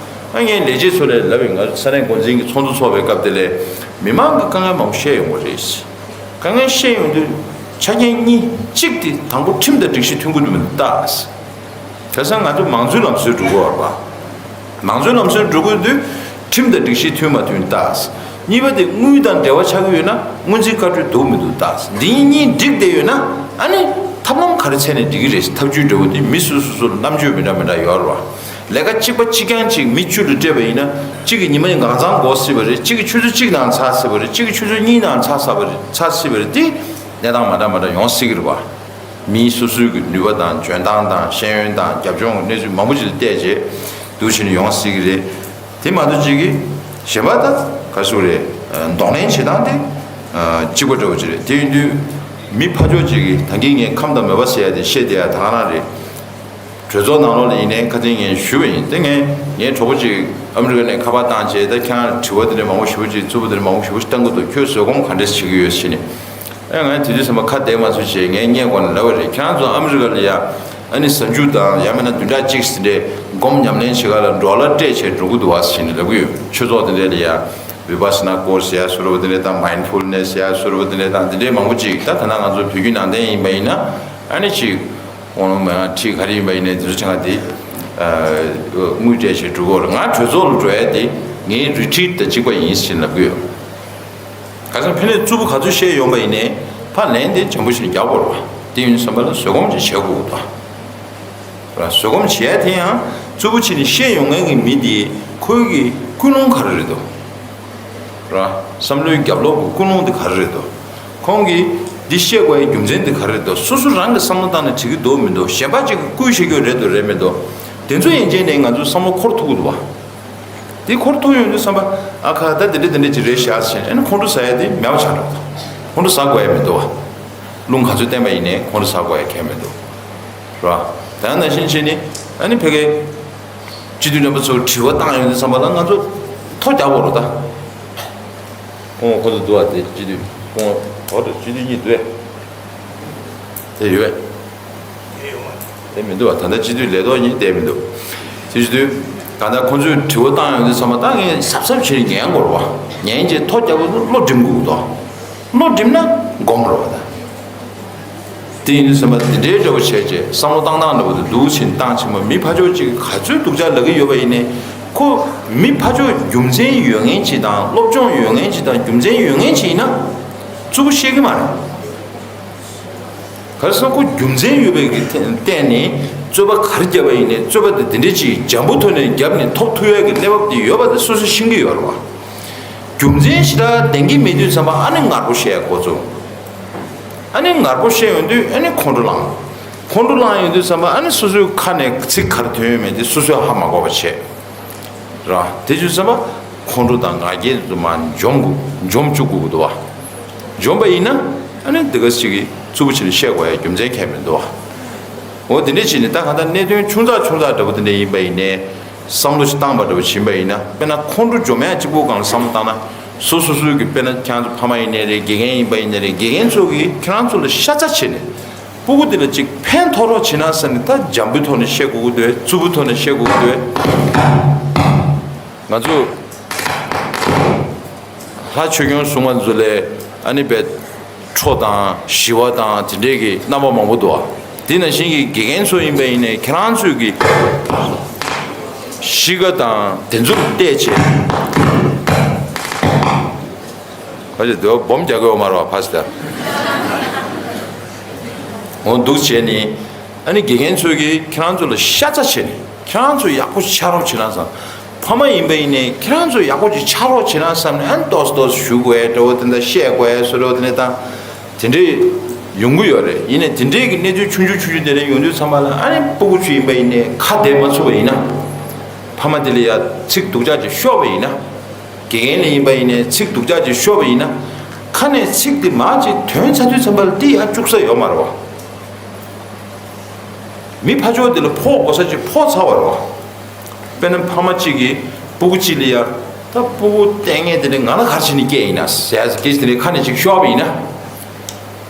ཨ་ངས་ལས་བྱེད་ཚོ་ལ་ལབ་ཡིན། ང་ས་གནས་འགོ་འཛིན་གྱི་ཚོགས་འདུ་ཚོགས་པའི་སྐབས་དེ་ལ་མི་མང་གི་དཀའ་ངལ་མང་པོ་བཤད་ཡོང་གི་རེད། དཀའ་ངལ་བཤད་ཡོང་དུས་ཆ་རྐྱེན་གཉིས། གཅིག་དེ་དང་པོ་ཁྲིམས་དང་སྒྲིག་གཞི་མཐུན་གྱི་འདུག་མི་འདུག་ལྟ། བྱས་ཙང་ང་ཚོ་མང་གཙོའི་ལམ་སྲོལ་འགྲོ་གི་ཡོད་རེད་པ། མང་གཙོའི་ལམ་སྲོལ་འགྲོ་གི་ཡོད་དུས་ཁྲིམས་དང་སྒྲིག་གཞི་མཐུན་མ་མཐུན་ལྟ། གཉིས་པ་དེ་དངུལ་དང་འབྲེལ་བ་ཆགས་ཀྱི་ཡོད་ན་སྔོན་རྩིས་བཀའ་འཁྲོལ་འདུག་མི་འདུག་ལྟ། འདི་གཉིས་འགྲིག་བསྡད་ཡོད་ན། ཨ་ནི་ཐབས་ལམ་ག་རེ་འཚོལ་ནས་འགྲིག་གི་རེད། ཐབས་ཇུས་འདྲ་བོ་དེ་མི་སོ་སོ་སོ་ལ་རྣམ་དཔྱོད་མི་འདྲ་མི་འདྲ་ཡོད་རེད་པ། ལས་ཀ་གཅིག་པ་གཅིག་རྐྱང་གཅིག་མི་བཅུ་ལ་སྤྲད་པ་ཡིན་ན། གཅིག་གིས་ཉི་མ་འགའ་ཚང་འགོར་སྲིད་པ་རེད། གཅིག་གིས་ཆུ་ཚོད་གཅིག་ནང་ཚར་སྲིད་པ་རེད། གཅིག་གིས་ཆུ་ཚོད་གཉིས་ནང་ཚར་ཚར་པ་རེད། ཚར་སྲིད་པ་རེད། དེ་གནས་སྟངས་མ་འདྲ་མ་འདྲ་ཡོང་སྲིད་ཀྱི་རེད་པ། མིའི་སོ་སོའི་གི་ནུས་པ་དང་འཇོན་ཐང་དང་ཤེས་ཡོན་དང་རྒྱབ་ལྗོངས་གནས་ཚུལ་མང་པོ་ཅིག་ལ་བལྟས་རྗེས་འདུག་བྱས་ནས་ཡོང་སྲིད་ཀྱི་རེད། དེ་མ་གཏོགས་གཅིག་གིས་གཞན་པ་ད་ག་རེ་ཟེར་དགོས་རེད། གདོང་ལེན་བྱེད་སྟངས་དེ་གཅིག་པ་འདྲ་བོ་ཅིག་རེད། དེ་ཡིན་དུས་མི་ཕར་ཕྱོགས་ཅིག་གིས་ད་གིན་ངས་ཁམས་དང་མོས་པ་ཟེར་ཡ་དེ་བཤད་བསྡད་ཡ་ད་ག་རང་རེད། གྲོས་ཚོགས་ནང་ལོགས་ལ་ཡིན་ནའི་ཁ་སང་ངས་ཞུས་པ་ཡིན། དེ་ངས་ངའི་གྲོགས་པོ་ཅིག་ཨ་མི་རི་ཀ་ནས་ཁ་པར་བཏང་བྱས། ད་ཁྱེད་རང་དྲི་བ་དེ་འདྲ་མང་པོ་ཞེ་པོ་ཅིག་རྩུབ་པོ་དེ་འདྲ་མང་པོ་ཞེ་པོ་ཅིག་བཏང་གི་འདུག་ཁྱོད་བཟོད་སྒོམ་ག་འདྲས་བྱེད་ཀྱི་ཡོད་ཟེར་ནས། ཨེ་ང་དེ་དུས་ཙམ་པ་ཁ་བདེ་མ་བཟོ་བྱས་ངས་བརྙན་སྒོ་ནས་ལབ་པ་རེད། ཁྱེད་རང་ཚོ་ཨ་མི་རི་ཀ་ལ་ཡ་ཨ་ནི་གཟའ་མཇུག་དང་ཡང་མིན་ན་བདུན་ཕྲག་གཅིག་ཟིན་འདྲས་སྒོམ་ཉམས་ལེན་བྱེད་ག་ལ་ཌོ་ལར་སྤྲད་བྱས་འགྲོ་གི་འདུག་བ་ཟེར་ནས་ལབ་ཀྱི་ཡོད། ཆོས་ཚོགས་དེ་འདྲས་ལ་ཡ་བི་པ་སི་ན་སྐོར་ཟེར་ཡ་བཟོ་འདྲ་བོ་དེ་འདྲས་དང་། མའིན་ཌ་ཕུལ་ནེ་སི་ཟེར་ཡ་བཟོ་འདྲ་བོ་དེ་འདྲས་དང་། དེ་འདྲས་མང་པོ་ཅིག་ད་ད་ན་ང་ཚོ་བོད་བརྒྱུད་ནང་བསྟན་ཡིན་པ་ཡིན་ན། ཨ་ནི་ཅིག་དབང་ལུང་མན་ངག་ཁྲིད་ག་རེ་ཡིན་པ་ཡིན་ནའི་དེ་ཚོ་ཆ་ཚང་དེ་དངུལ་སྤྲད་བྱས་འགྲོ་གི་ཡོད་རེད། ང་གྲོས་ཚོགས་ལ་འགྲོ་ཡ་དེ་ངའི་རི་ཊི་རིཊ་དང་གཅིག་པ་ཡིན་ཟེར་ལབ་ཀྱི་ཡོད། ཁ་སང་ཕ་ནས་རྩུབ་པོ་ག་ཚོད་བཤད་ཡོང་པ་ཡིན་ནའི་ཕར་ལན་དེ་འཇམ་པོ་ཞིག་རྒྱག་དགོས་རེད་པ། དེ་ཡིན་དུས་ཙམ་པ་ལ་བཟོད་སྒོམ་ཅིག་བྱེད་དགོས་ཀྱི་འདུག་པ། བཟོད་སྒོམ་བྱེད་ཡ་དེ་ཡང་རྩུབ་པོ་བྱས་ནས་བཤད་ཡོང་མཁན་གྱི་མི་དེ་ཁོའི་གི་ཀུན་སློང་ག་རེ་རེད་འདུག་ར། བསམ་བློའི་རྒྱབ་ལོགས་ཀྱི་ཀུན་སློང་དེ་ག་རེ་རེད་འདུག་ཁོང་གིས་འདི་བཤད་དགོས་ཡའི་རྒྱུ་མཚན་དེ་ག་རེ་རེད་འདུག་སོ་སོ་རང་གིས་བསམ་བློ་བཏང་ནས་བྱེད་ཀྱི་འདུག་མི་འདུག་གཞན་པ་གཅིག་གིས་བསྐུལ་བྱེད་ཀྱི་ཡོད་རེད་འདུག་རེད་མི་འདུག་དེ་ཚོ་ཡན་ཆད་ནས་ང་ཚོའི་བསམ་བློ་འཁོར་ཐུབ་ཀྱི་འདུག་བ། དེ་འཁོར་ཐུབ་ཡོང་དུས་ཙམ་པ། ཨ་ཁ་ད་དེ་འདྲ་དེ་འདྲ་ཅིག་རེད་ཤག་ཟེར་ནས་ཨ་ནི་ཁོང་ཁྲོ་ཟ་ཡ་དེ་མེད་པ་ཆགས་འགྲོ་གི་འདུག་ཁོང་ཁྲོ་ཟ་དགོས་ཡ་མི་འདུག་བ། རླུང་ག་ཚོད་བསྟན་པ་ཡིན་ནའི་ཁོང་ཁྲོ་ཟ་དགོས་ཡ་གང་ཡང་མི་འདུག་ར། ད་ནང་བཞིན་བྱས་ནས་ཨ་ནི་ཕ་གིའི་སྤྱི་འཐུས་རྣམ་པ་ཚོར་དྲི་བ་བཏང་ཡོང་དུས་ཙམ་པ་ལ་ང་ཚོ་ཐོ་རྒྱག་དགོས་རེད་ད། ཁོང་ཁོ་ཚོ་འདུག་བ། དེ་སྤྱི་འཐུས་ཁོང་འོ་དེ་སྤྱི་འཐུས་གཉིས་འདུག་བས། དེ་ཡོད་བས། དེ་མི་འདུག་བ། ད་ལྟ་སྤྱི་འཐུས་ལས་ཐོག་གཉིས་བསྡད་མི་འདུག་དེ་བྱེད་དུས་གང་ལྟར་ཁོང་ཚོས་དྲི་བ་བཏང་ཡོང་དུས་ཙམ་པ་ད་ངས་གཟབ་གཟབ་བྱས་ནས་ཉན་དགོས་རེད་བ། ཉན་རྗེས་ཐོ་རྒྱག་དགོས་བློ་འགྲིམ་དགོས་འདུག་བློ་འགྲིམ་ན་སྒོམ་རེད་བ་ད། དེ་ཡིན་དུས་ཙམ་པ་འདི་འདྲའི་འདྲ་བོ་བྱས་རྗེས་བསམ་བློ་བཏང་སྟངས་འདྲ་བོ་དེ་འདུག་ཕྱིན་བཏང་ཕྱིན་པ་མི་ཕར་ཕྱོགས་གཅིག་གིས་ག་ཚོད་སྡུག་ཅག་ལབ་ཀྱི་ཡོད་པ་ཡིན་ནའི། ཁོ་མི་ཕར་ཕྱོགས་རྒྱུ་མཚན་ཡོད་མཁན་ཅིག་དང་སློབ་སྦྱོང་ཡོད་མཁན་ཅིག་དང་རྒྱུ་མཚན་ཡོད་མཁན་ཅིག་ཡིན་ན་རྩུབ་པོ་བཤད་ཀྱི་མ་རེད། ག་རེ་ཟེར་ན་ཁོ་རྒྱུ་མཚན་ཡོད་པའི་གི་ཐད་བརྟེན་ནས་རྩོད་པ་ག་རེ་བརྒྱབ་པ་ཡིན་ནའི་རྩོད་པ་དེ་དེ་འདྲ་ཅིག་འཇམ་པོ་ཐོག་ནས་བརྒྱབ་ནས་ཐོབ་ཐུབ་ཡག་གི་གནས་བབ་དེ་ཡོད་པ་དེ་སོ་སོས་ཤེས་ཀྱི་ཡོད་རེད་བ། རྒྱུ་མཚན་ཞེ་དྲག་ལྡན་གྱི་མེད་དུས་ཙམ་པ་ཨ་ནི་ངར་པོ་བཤད་ཡག་འགོ་བཙུགས། ཨ་ནི་ངར་པོ་བཤད་ཡོང་དུས་ཨ་ནི་ཁོང་ཁྲོ་ལངས། ཁོང་ཁྲོ་ལངས་ཡོང་དུས་ཙམ་པ་ཨ་ནི་སོ་སོའི་ཁ་ནས་ཚིག་ག་རེ་ཐོན་ཡོད་མེད་དེ་སོ་སོས་ཧ་མ་གོ་བ་བྱས། ར། དེ་བྱུང་ཙམ་པ་ཁོང་ཁྲོ་དང་ང་རྒྱལ་དེ་ཚོ་མར་འཇོམས་དགོས། འཇོམས་བཅུག་དགོས་ཀྱི་འདུག་བ། འཇོམས་པ་ཡིན་ན་ཨ་ནི་འདི་ག་ཅིག་གིས་རྩུབ་པོ་བྱས་ནས་བཤད་དགོས་ཡ་རྒྱུ་མཚན་གང་ཡང་མི་འདུག་བ། འོ་དེ་འདྲས་བྱས་ནས་ད་གང་ལྟར་གནད་དོན་ཆུང་ཙག་ཆུང་ཙག་འདྲ་པོ་དེ་འདྲས་ཡིན་པ་ཡིན་ནའི་བསམ་བློ་ཞིག་བཏང་པ་འདྲ་པོ་ཕྱིན་པ་ཡིན་ན། དཔེར་ན་ཁོང་ཁྲོ་འཇོམས་ཡ་གཅིག་པོ་སྒང་ལ་བསམ་བློ་བཏང་ན། སོ་སོ་སོའི་གི་དཔེར་ན་ཁྱེད་རང་ཚོ་ཕ་མ་ཡིན་ནའི་རེད། དགེ་རྒན་ཡིན་པ་ཡིན་ནའི་རེད། དགེ་རྒན་ཚོ་གིས་ཁྱེད་རང་ཚོ་ལ་ཤ་ཚ་བྱས་ནས་སྤུ་གུ་དེ་ལ་ཅིག་ཕན་ཐོགས་རོགས་བྱེད་ན་ཟེར་ནས། ད་འཇམ་པོའི་ཐོག་ནས་བཤད་དགོས་ཀྱི་འདུག་གས། རྩུབ་པོའི་ཐོག་ནས་བཤད་དགོས་ཀྱི་འདུག་གས། ང་ཚོ་ལྷ་ཆོས་སྐྱོང་སྲུང་མ་ཚོ་ལས་ཨ་ནི་བས་ཁྲོ་དང་ཞི་བ་དང་དེ་འདྲས་ཀྱི་རྣམ་པ་མང་པོ་འདུག་ག། དེ་ནང་བཞིན་གྱི་དགེ་རྒན་ཚོ་ཡིན་པ་ཡིན་ནའི་ཁྱེད་རང་ཚོས་ཀྱི་གཤིས་ཀ་དང་དེ་ཚོར་བལྟས་བྱས། ཕ་ཞིག་དེ་བ་སྦོམ་རྒྱག་གི་ཡོད་མ་རེད་བ། ཕ་ཞིག་ད་འོ་འདུག་བྱས་ནས་ཨ་ནི་དགེ་རྒན་ཚོས་ཀྱི་ཁྱེད་རང་ཚོ་ལ་ཤ་ཚ་བྱས་ནས་ཁྱེད་རང་ཚོ་ཡག་པོ་ཆགས་རོགས་བྱེད་ན་བསམ། ཕ་མ་ཡིན་པ་ཡིན་ནའི་ཁྱེད་རང་ཚོ་ཡག་པོ་ཅིག་ཆགས་རོགས་བྱེད་ན་བསམ་ནས་ཨ་ནི་ཏོག་ཙམ་ཏོག་ཙམ་ཞུ་དགོས་ཡ་འདྲ་བོ་དེ་འདྲ་བཤད་དགོས་ཡ་བཟོ་འདྲ་བོ་དེ་འདྲ་དང་དེ་འདྲས་ཡོང་གི་ཡོད་རེད། ཡིན་ནའི་དེ་འདྲས་ཀྱི་གནས་ཚུལ་ཆུང་ཆུང་ཆུང་ཆུང་དེ་འདྲས་ཡོང་དུས་ཙམ་པ་ལ་ཨ་ནི་སྤུ་གུ་ཚོ་ཡིན་པ་ཡིན་ནའི་ཁ་བདེ་མ་ཚུགས་པ་ཡིན་ན། ཕ་མ་དེ་ལ་ཡ་ཚིག་སྡུག་ཅག་ཅིག་ཤོར་བ་ཡིན་ན། དགེ་རྒན་ལ་ཡིན་པ་ཡིན་ནའི་ཚིག་སྡུག་ཅག་ཅིག་ཤོར་བ་ཡིན་ན། ཁ་ནས་ཚིག་དེ་མར་ཅིག་ཐོན་ཚར་དུས་ཙམ་པ་ལ་དེ་ཡ་བཅུག་ས་ཡོད་མ་རེད་བ། མི་ཕར་ཕྱོགས་དེ་ལ་ཕོག་དགོས་ས་ཅིག་ཕོག་ཚར་བ་རེད་བ། དཔེར་ན་ཕ་མ་གཅིག་གིས་སྤུ་གུ་གཅིག་ལ་ཡ། ད་སྤུ་གུ་ལྟས་ངན་དེ་འདྲ་ང་ལ་ག་རེ་བྱས་ནས་སྐྱེས་ཡིན་ན་ཟེར་ཡ་སྐད་ཆ་དེ་འདྲ་ཁ་ནས་ཅིག་ཤོར་བ་ཡིན་ན།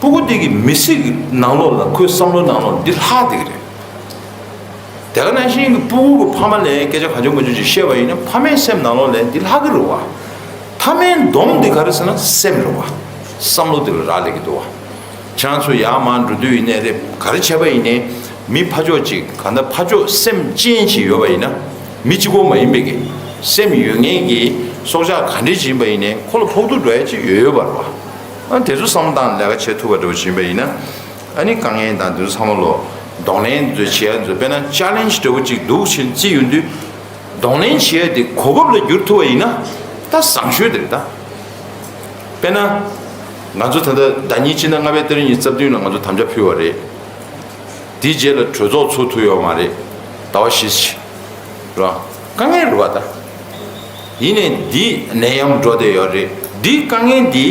སྤུ་གུ་དེ་གི་མི་ཚེ་གི་ནང་ལོགས་ལ་ཁོའི་བསམ་བློ་ནང་ལོགས་འདི་ལྷག་བསྡད་ཀྱི་རེད། དེ་ག་ནང་བཞིན་གྱི་སྤུ་གུ་གི་ཕ་མ་ལ་སྐད་ཆ་གང་བྱུང་མང་བྱུང་ཅིག་བཤད་པ་ཡིན་ན་ཕ་མའི་སེམས་ནང་ལོགས་ལ་འདི་ལྷག་གི་རེད་བ། མཐའ་མའི་སྡོམ་འདི་ག་རེ་ཟེར་ན་སེམས་རེད་བ། བསམ་བློ་འདི་ལ་རག་ལས་ཀྱི་འདུག་བ། ཁྱེད་རང་ཚོ་ཡར་མར་འགྲོ་དུས་ཡིན་ནའི་རེད། ག་རེ་བྱས་པ་ཡིན་ནའི་མི་ཕར་ཕྱོགས་ཅིག་གང་ལྟར་ཕར་ཕྱོགས་སེམས་ཅན་ཅིག་ཡོད་པ་ཡིན་ན། མི་གཅིག་པོ་མ་ཡིན་པའི་གི་སེམས་ཡོད་མཁན་གྱི་སྲོག་ཆགས་ག་འདྲས་ཅིག་ཡིན་པ་ཡིན་ནའི་ཁོ་ལ་ཕོག་ཐུག་འགྲོ་ཡ་ཅིག་ཡོད་ཡོད་པ་རེད་བ། ཨ་དེ་ཚོ་བསམ་བློ་བཏང་ནས་ལས་ཀ་བྱེད་ཐུབ་པ་འདྲ་བོ་ཅིག་ཡིན་པ་ཡིན་ན། ཨ་ནི་དཀའ་ངལ་དང་དེ་ཚོ་ཚང་མ་ལོ་གདོང་ལེན་དེ་ཚོ་བྱེད་ཡ་དེ་ཚོ་དཔེར་ན་ཅ་ལེན་ཇི་འདྲ་བོ་ཅིག་འདུག་ཕྱིན་རྩིས་ཡོང་དུས། གདོང་ལེན་བྱེད་ཡ་དེ་གོ་སྐབས་ལ་བསྒྱུར་ཐུབ་པ་ཡིན་ན་ད་བཟང་ཤོས་དེ་རེད་ད། དཔེར་ན། ང་ཚོ་ད་ལྟ་ཟླ་ཉིན་ཕྱི་ཟླ་ལྔ་པའི་ཏ་རིག་ཉི་ཤུ་རྩ་བདུན་ལ་ང་ཚོ་དམ་བཅའ་ཕུལ་བ་རེད། དེའི་རྗེས་ལ་གྲོས་ཚོགས་ཚོགས་ཐུབ་ཡོད་མ་རེད། ཟླ་བ་བཞི་ཕྱིན། ར། དཀའ་ངལ་རེད་བ་ད། ཡིན་ནའི་འདི་ནད་ཡམས་འགྲོ་བསྡད་ཡོད་རེད། འདིའི་དཀའ་ངལ་འདི་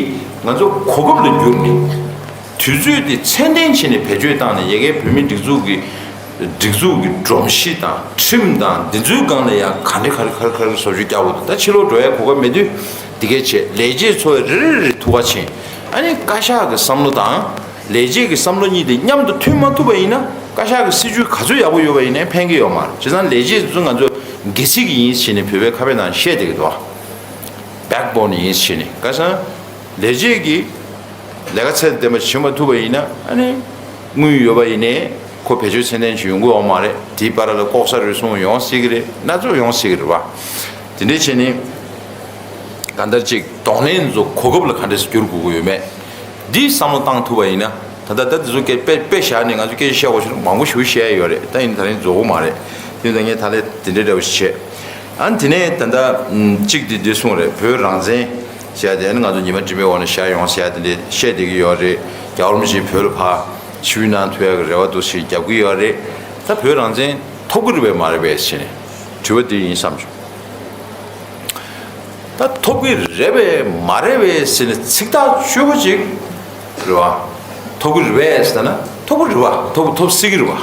ང་ཚོ་གོ་སྐབས་ལ་བསྒྱུར་ནས། དུས་ཚོད་དེ་ཚད་ལྡན་བྱས་ནས་བེད་སྤྱོད་བཏང་ནས་ཡ་གིའི་བོད་མིའི་སྒྲིག་འཛུགས་ཀྱི་སྒྲིག་འཛུགས་ཀྱི་སྒྲོམ་གཞི་དང་ཁྲིམས་དང་འདི་ཚོའི་སྒང་ལ་ཡང་ག་འདྲ་ག་རེ་ག་རེ་ག་རེ་བཟོ་བཅོས་རྒྱག་དགོས་འདུག་ད་ཕྱི་ལོགས་འགྲོ་ཡའི་གོ་སྐབས་མེད་དུས་འདི་གས་བྱས། ལས་བྱེད་ཚོ་རེ་རེ་རེ་ཐུག་པ་ཕྱིན། ཨ་ནི་བཀའ་ཤག་གི་བསམ་བློ་དང་ལས་བྱེད་ཀྱི་བསམ་བློ་གཉིས་དེ་མཉམ་དུ་མཐུན་མ་ཐུབ་པ་ཡིན་ན། བཀའ་ཤག་གི་སྲིད་བྱུས་ག་ཚོད་ཡག་པོ་ཡོད་པ་ཡིན་ནའི་ཕན་གྱི་ཡོད་མ་རེད། བྱས་ཙང་ལས་བྱེད་ཚོ་ང་ཚོ་སྒེར་སྲིད་ཀྱི་ཡིན་ཟེར་ནས་བོད་པའི་ཁ་དཔེ་ནང་བཤད་བསྡད་ཀྱི་འདུག་བ། བེག་བོན་ཡིན་ཟེར་ནས། བཀའ་ཤག་ལས་བྱེད་ཀྱི་ལས་ཀ་ཚད་ལྡན་པ་བྱེད་མ་ཐུབ་པ་ཡིན་ན། ཨ་ནི་དངུལ་ཡོད་པ་ཡིན་ནའི་ཁོ་བེད་སྤྱོད་ཚད་ལྡན་ཞིག་ཡོང་གི་ཡོད་མ་རེད། དེའི་བར་ལ་ལྐོག་ཟ་རུལ་སུངས་ཡོང་སྲིད་ཀྱི་རེད། སྣ་ཚོགས་ཡོང་སྲིད་ཀྱི་རེད་བ། དེ་འདྲས་བྱས་ནས་གང་ལྟར་ཅིག་གདོང་ལེན་ཚོ་གོ་སྐབས་ལ་ག་འདྲས་སེ་བསྒྱུར་དགོས་ཀྱི་ཡོད་མེད་འདི་བསམ་བློ་བཏང་ཐུབ་པ་ཡིན་ན། ད་ལྟ་ད་དེ་ཚོ་སྐད་དཔེ་དཔེ་བཞག་ནས་ང་ཚོ་སྐད་ཆ་བཤད་དགོས་ཤེས་མང་པོ་ཞིག་བཤད་ཡ་ཡོད་རེད། ད་ཡིན་ད་རིང་རྫོགས་གི་མ་རེད། དེ་ཡིན་ད་ངས་ད་ལན་དེ་འདྲས་འདྲ་བོ་ཞིག་བྱས། ཨ་ནི་དེ་ནས་ད་ལྟ་གཅིག་དེ་འདི་གསུངས་རེད། བོད་རང་བཙན་ཟེར་ཡ་དེ་ཨ་ནི་ང་ཚོ་ཉི་མ་སྒྲིན་པའི་འོག་ནས་བཞག་ཡོང་ཟེར་ཡ་དེ་འདྲས་བཤད་བསྡད་ཀྱི་ཡོད་རེད། རྒྱལ་བ་རིན་པོ་ཆེ་བོད་ལ་ཕར་ཆིབས་བསྒྱུར་གནང་ཐུབ་ཡ་གི་རེ་བ་འདུག་ཟེར་རྒྱབ་ཀྱི་ཡོད་རེད། ད་བོད་རང་བཙན་ཐོབ་ཀྱི་རེད་པས་མ་རེད་པས་ཟེར་ནས་དྲི་བ་དེ་ཡིན་བསམ་བྱུང་། ད་ཐོབ་ཀྱི་རེད་པས་མ་རེད་པས་ཟེར་ནས་ཚིག་ཐག་ཆོད་པོ་ཅིག་རེད་བ། ཐོབ་ཀྱི་རེད་པས་ཟེར་ན་ཐོབ་ཀྱི་རེད་བ། ཐོབ་ཐོབ་སྲིད་ཀྱི་རེད་བ།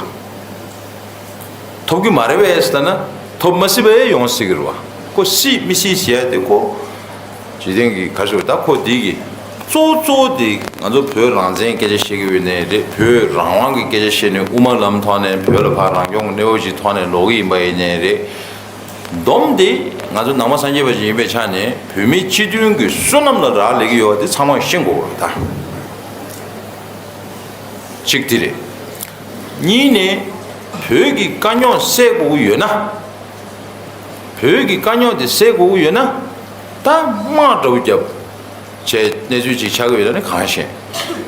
ཐོབ་ཀྱི་མ་རེད་པས་ཟེར་ན་ཐོབ་མ་སྲིད་པ་ཡང་ཡོང་སྲིད་ཀྱི་རེད་བ། ཁོ་སྲིད་མི་སྲིད་ཟེར་ཡ་དེ་ཁོ་འཇིག་རྟེན་གྱི་ག་རེ་ཟེར་ད་ཁོ་འདི་གི་གཙོ་བོ་གཙོ་བོ་དེ་ང་ཚོ་བོད་རང་བཙན་སྐད་ཆ་བཤད་ཀྱི་ཡོད་ནའི་རེད། བོད་རང་དབང་གི་སྐད་ཆ་བཤད་ནས་དབུ་མ་ལམ་ཐོག་ནས་བོད་ལ་ཕར་རང་སྐྱོང་གི་གནས་བབ་ཅིག་ཐོག་ནས་ལོག་གི་ཡིན་པ་ཡིན་ནའི་རེད། སྡོམ་དེ་ང་ཚོ་ནང་པ་སངས་རྒྱས་པ་ཞིག་ཡིན་པའི་ཆ་ནས་བོད་མིའི་སྤྱི་མཐུན་གྱི་བསོད་ནམས་ལ་རག་ལས་ཀྱི་ཡོད་པ་དེ་ཚང་མས་ཤེས་དགོས་པ་རེད་ད། གཅིག་དེ་རེད། གཉིས་ནས་བོད་ཀྱི་དཀའ་རྙོག་སེལ་དགོས་ཀྱི་ཡོད་ན། བོད་ཀྱི་དཀའ་རྙོག་དེ་སེལ་དགོས་ཀྱི་ཡོད་ན། ད་དམག་འདྲ་བོ་བརྒྱབ་བྱས་གནས་ཚུལ་ཅིག་ཆགས་ཀྱི་ཡོད་ན་ནི་གང་ཤེས།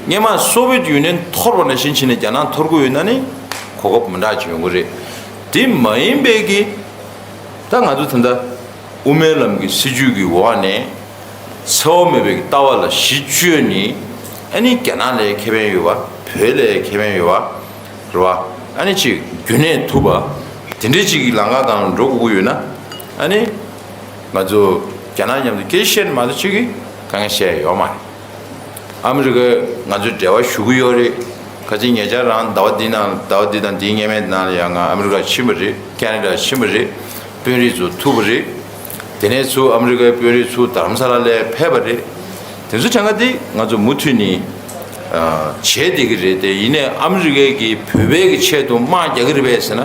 སྔོན་མ་སོ་བི་ཡེཊ་ཡུ་ནི་ཡན་འཐོར་བ་ནང་བཞིན་བྱས་ནས་རྒྱ་ནག་འཐོར་དགོས་ཡོད་ན་ནི་གོ་སྐབས་མི་འདྲ་ཅིག་ཡོང་གི་རེད། དེ་མ་ཡིན་པའི་གི། ད་ང་ཚོ་ད་ལྟ་དབུ་མའི་ལམ་གྱི་སྲིད་བྱུས་ཀྱི་འོག་ནས་འཚེ་བ་མེད་པའི་ལྟ་བ་ལ་གཞི་བཅོལ་ནས། ཨ་ནི་རྒྱ་ནག་ལ་ཁེ་ཕན་ཡོད་པ། བོད་ལ་ཁེ་ཕན་ཡོད་པ། རེད་བ། ཨ་ནི་ཅིག་རྒྱུན་གནས་ཐུབ་པ། དེ་འདྲའི་ཅིག་གི་ལམ་ཁ་སྒང་འགྲོ་དགོས་ཀྱི་ཡོད་ན། ཨ་ནི་ང་ཚོ་རྒྱ་ནག་མཉམ་དུ་སྐད་ཆ་བཤད་ནས་མ་གཏོགས་ཅིག་གི་དཀའ་ངལ་སེལ་ཡ་ཡོད་མ་རེད། ཨ་མི་རི་ཀ་ང་ཚོས་འབྲེལ་བ་ཞུ་གི་ཡོད་རེད། ཁ་ཅིག་ཉེ་ཆར་རང་ཟླ་བ་འདི་ནང་ཟླ་བ་འདི་དང་འདིའི་སྔོན་མའི་ནང་ལ་ཡང་ང་ཨ་མི་རི་ཀར་ཕྱིན་པ་རེད། ཁེ་ན་ཌར་ཕྱིན་པ་རེད། དཔོན་རིགས་ཚོ་ཐུག་པ་རེད། དེ་ནས་ཚུར་ཨ་མི་རི་ཀའི་དཔོན་རིགས་ཚུར་དྷ་རམ་ས་ལ་ལ་ཕེབས་པ་རེད། དེ་ཚོ་ཆ་ཚང་འདི་ང་ཚོ་མུ་མཐུད་ནས་ཨ་བྱས་བསྡད་ཀྱི་རེད་དེ། ཡིན་ནའི་ཨ་མི་རི་ཀས་ཀྱིས་བོད་པའི་གི་ཆེད་དུ་དམག་རྒྱག་གི་རེད་པས་ཟེར་ན།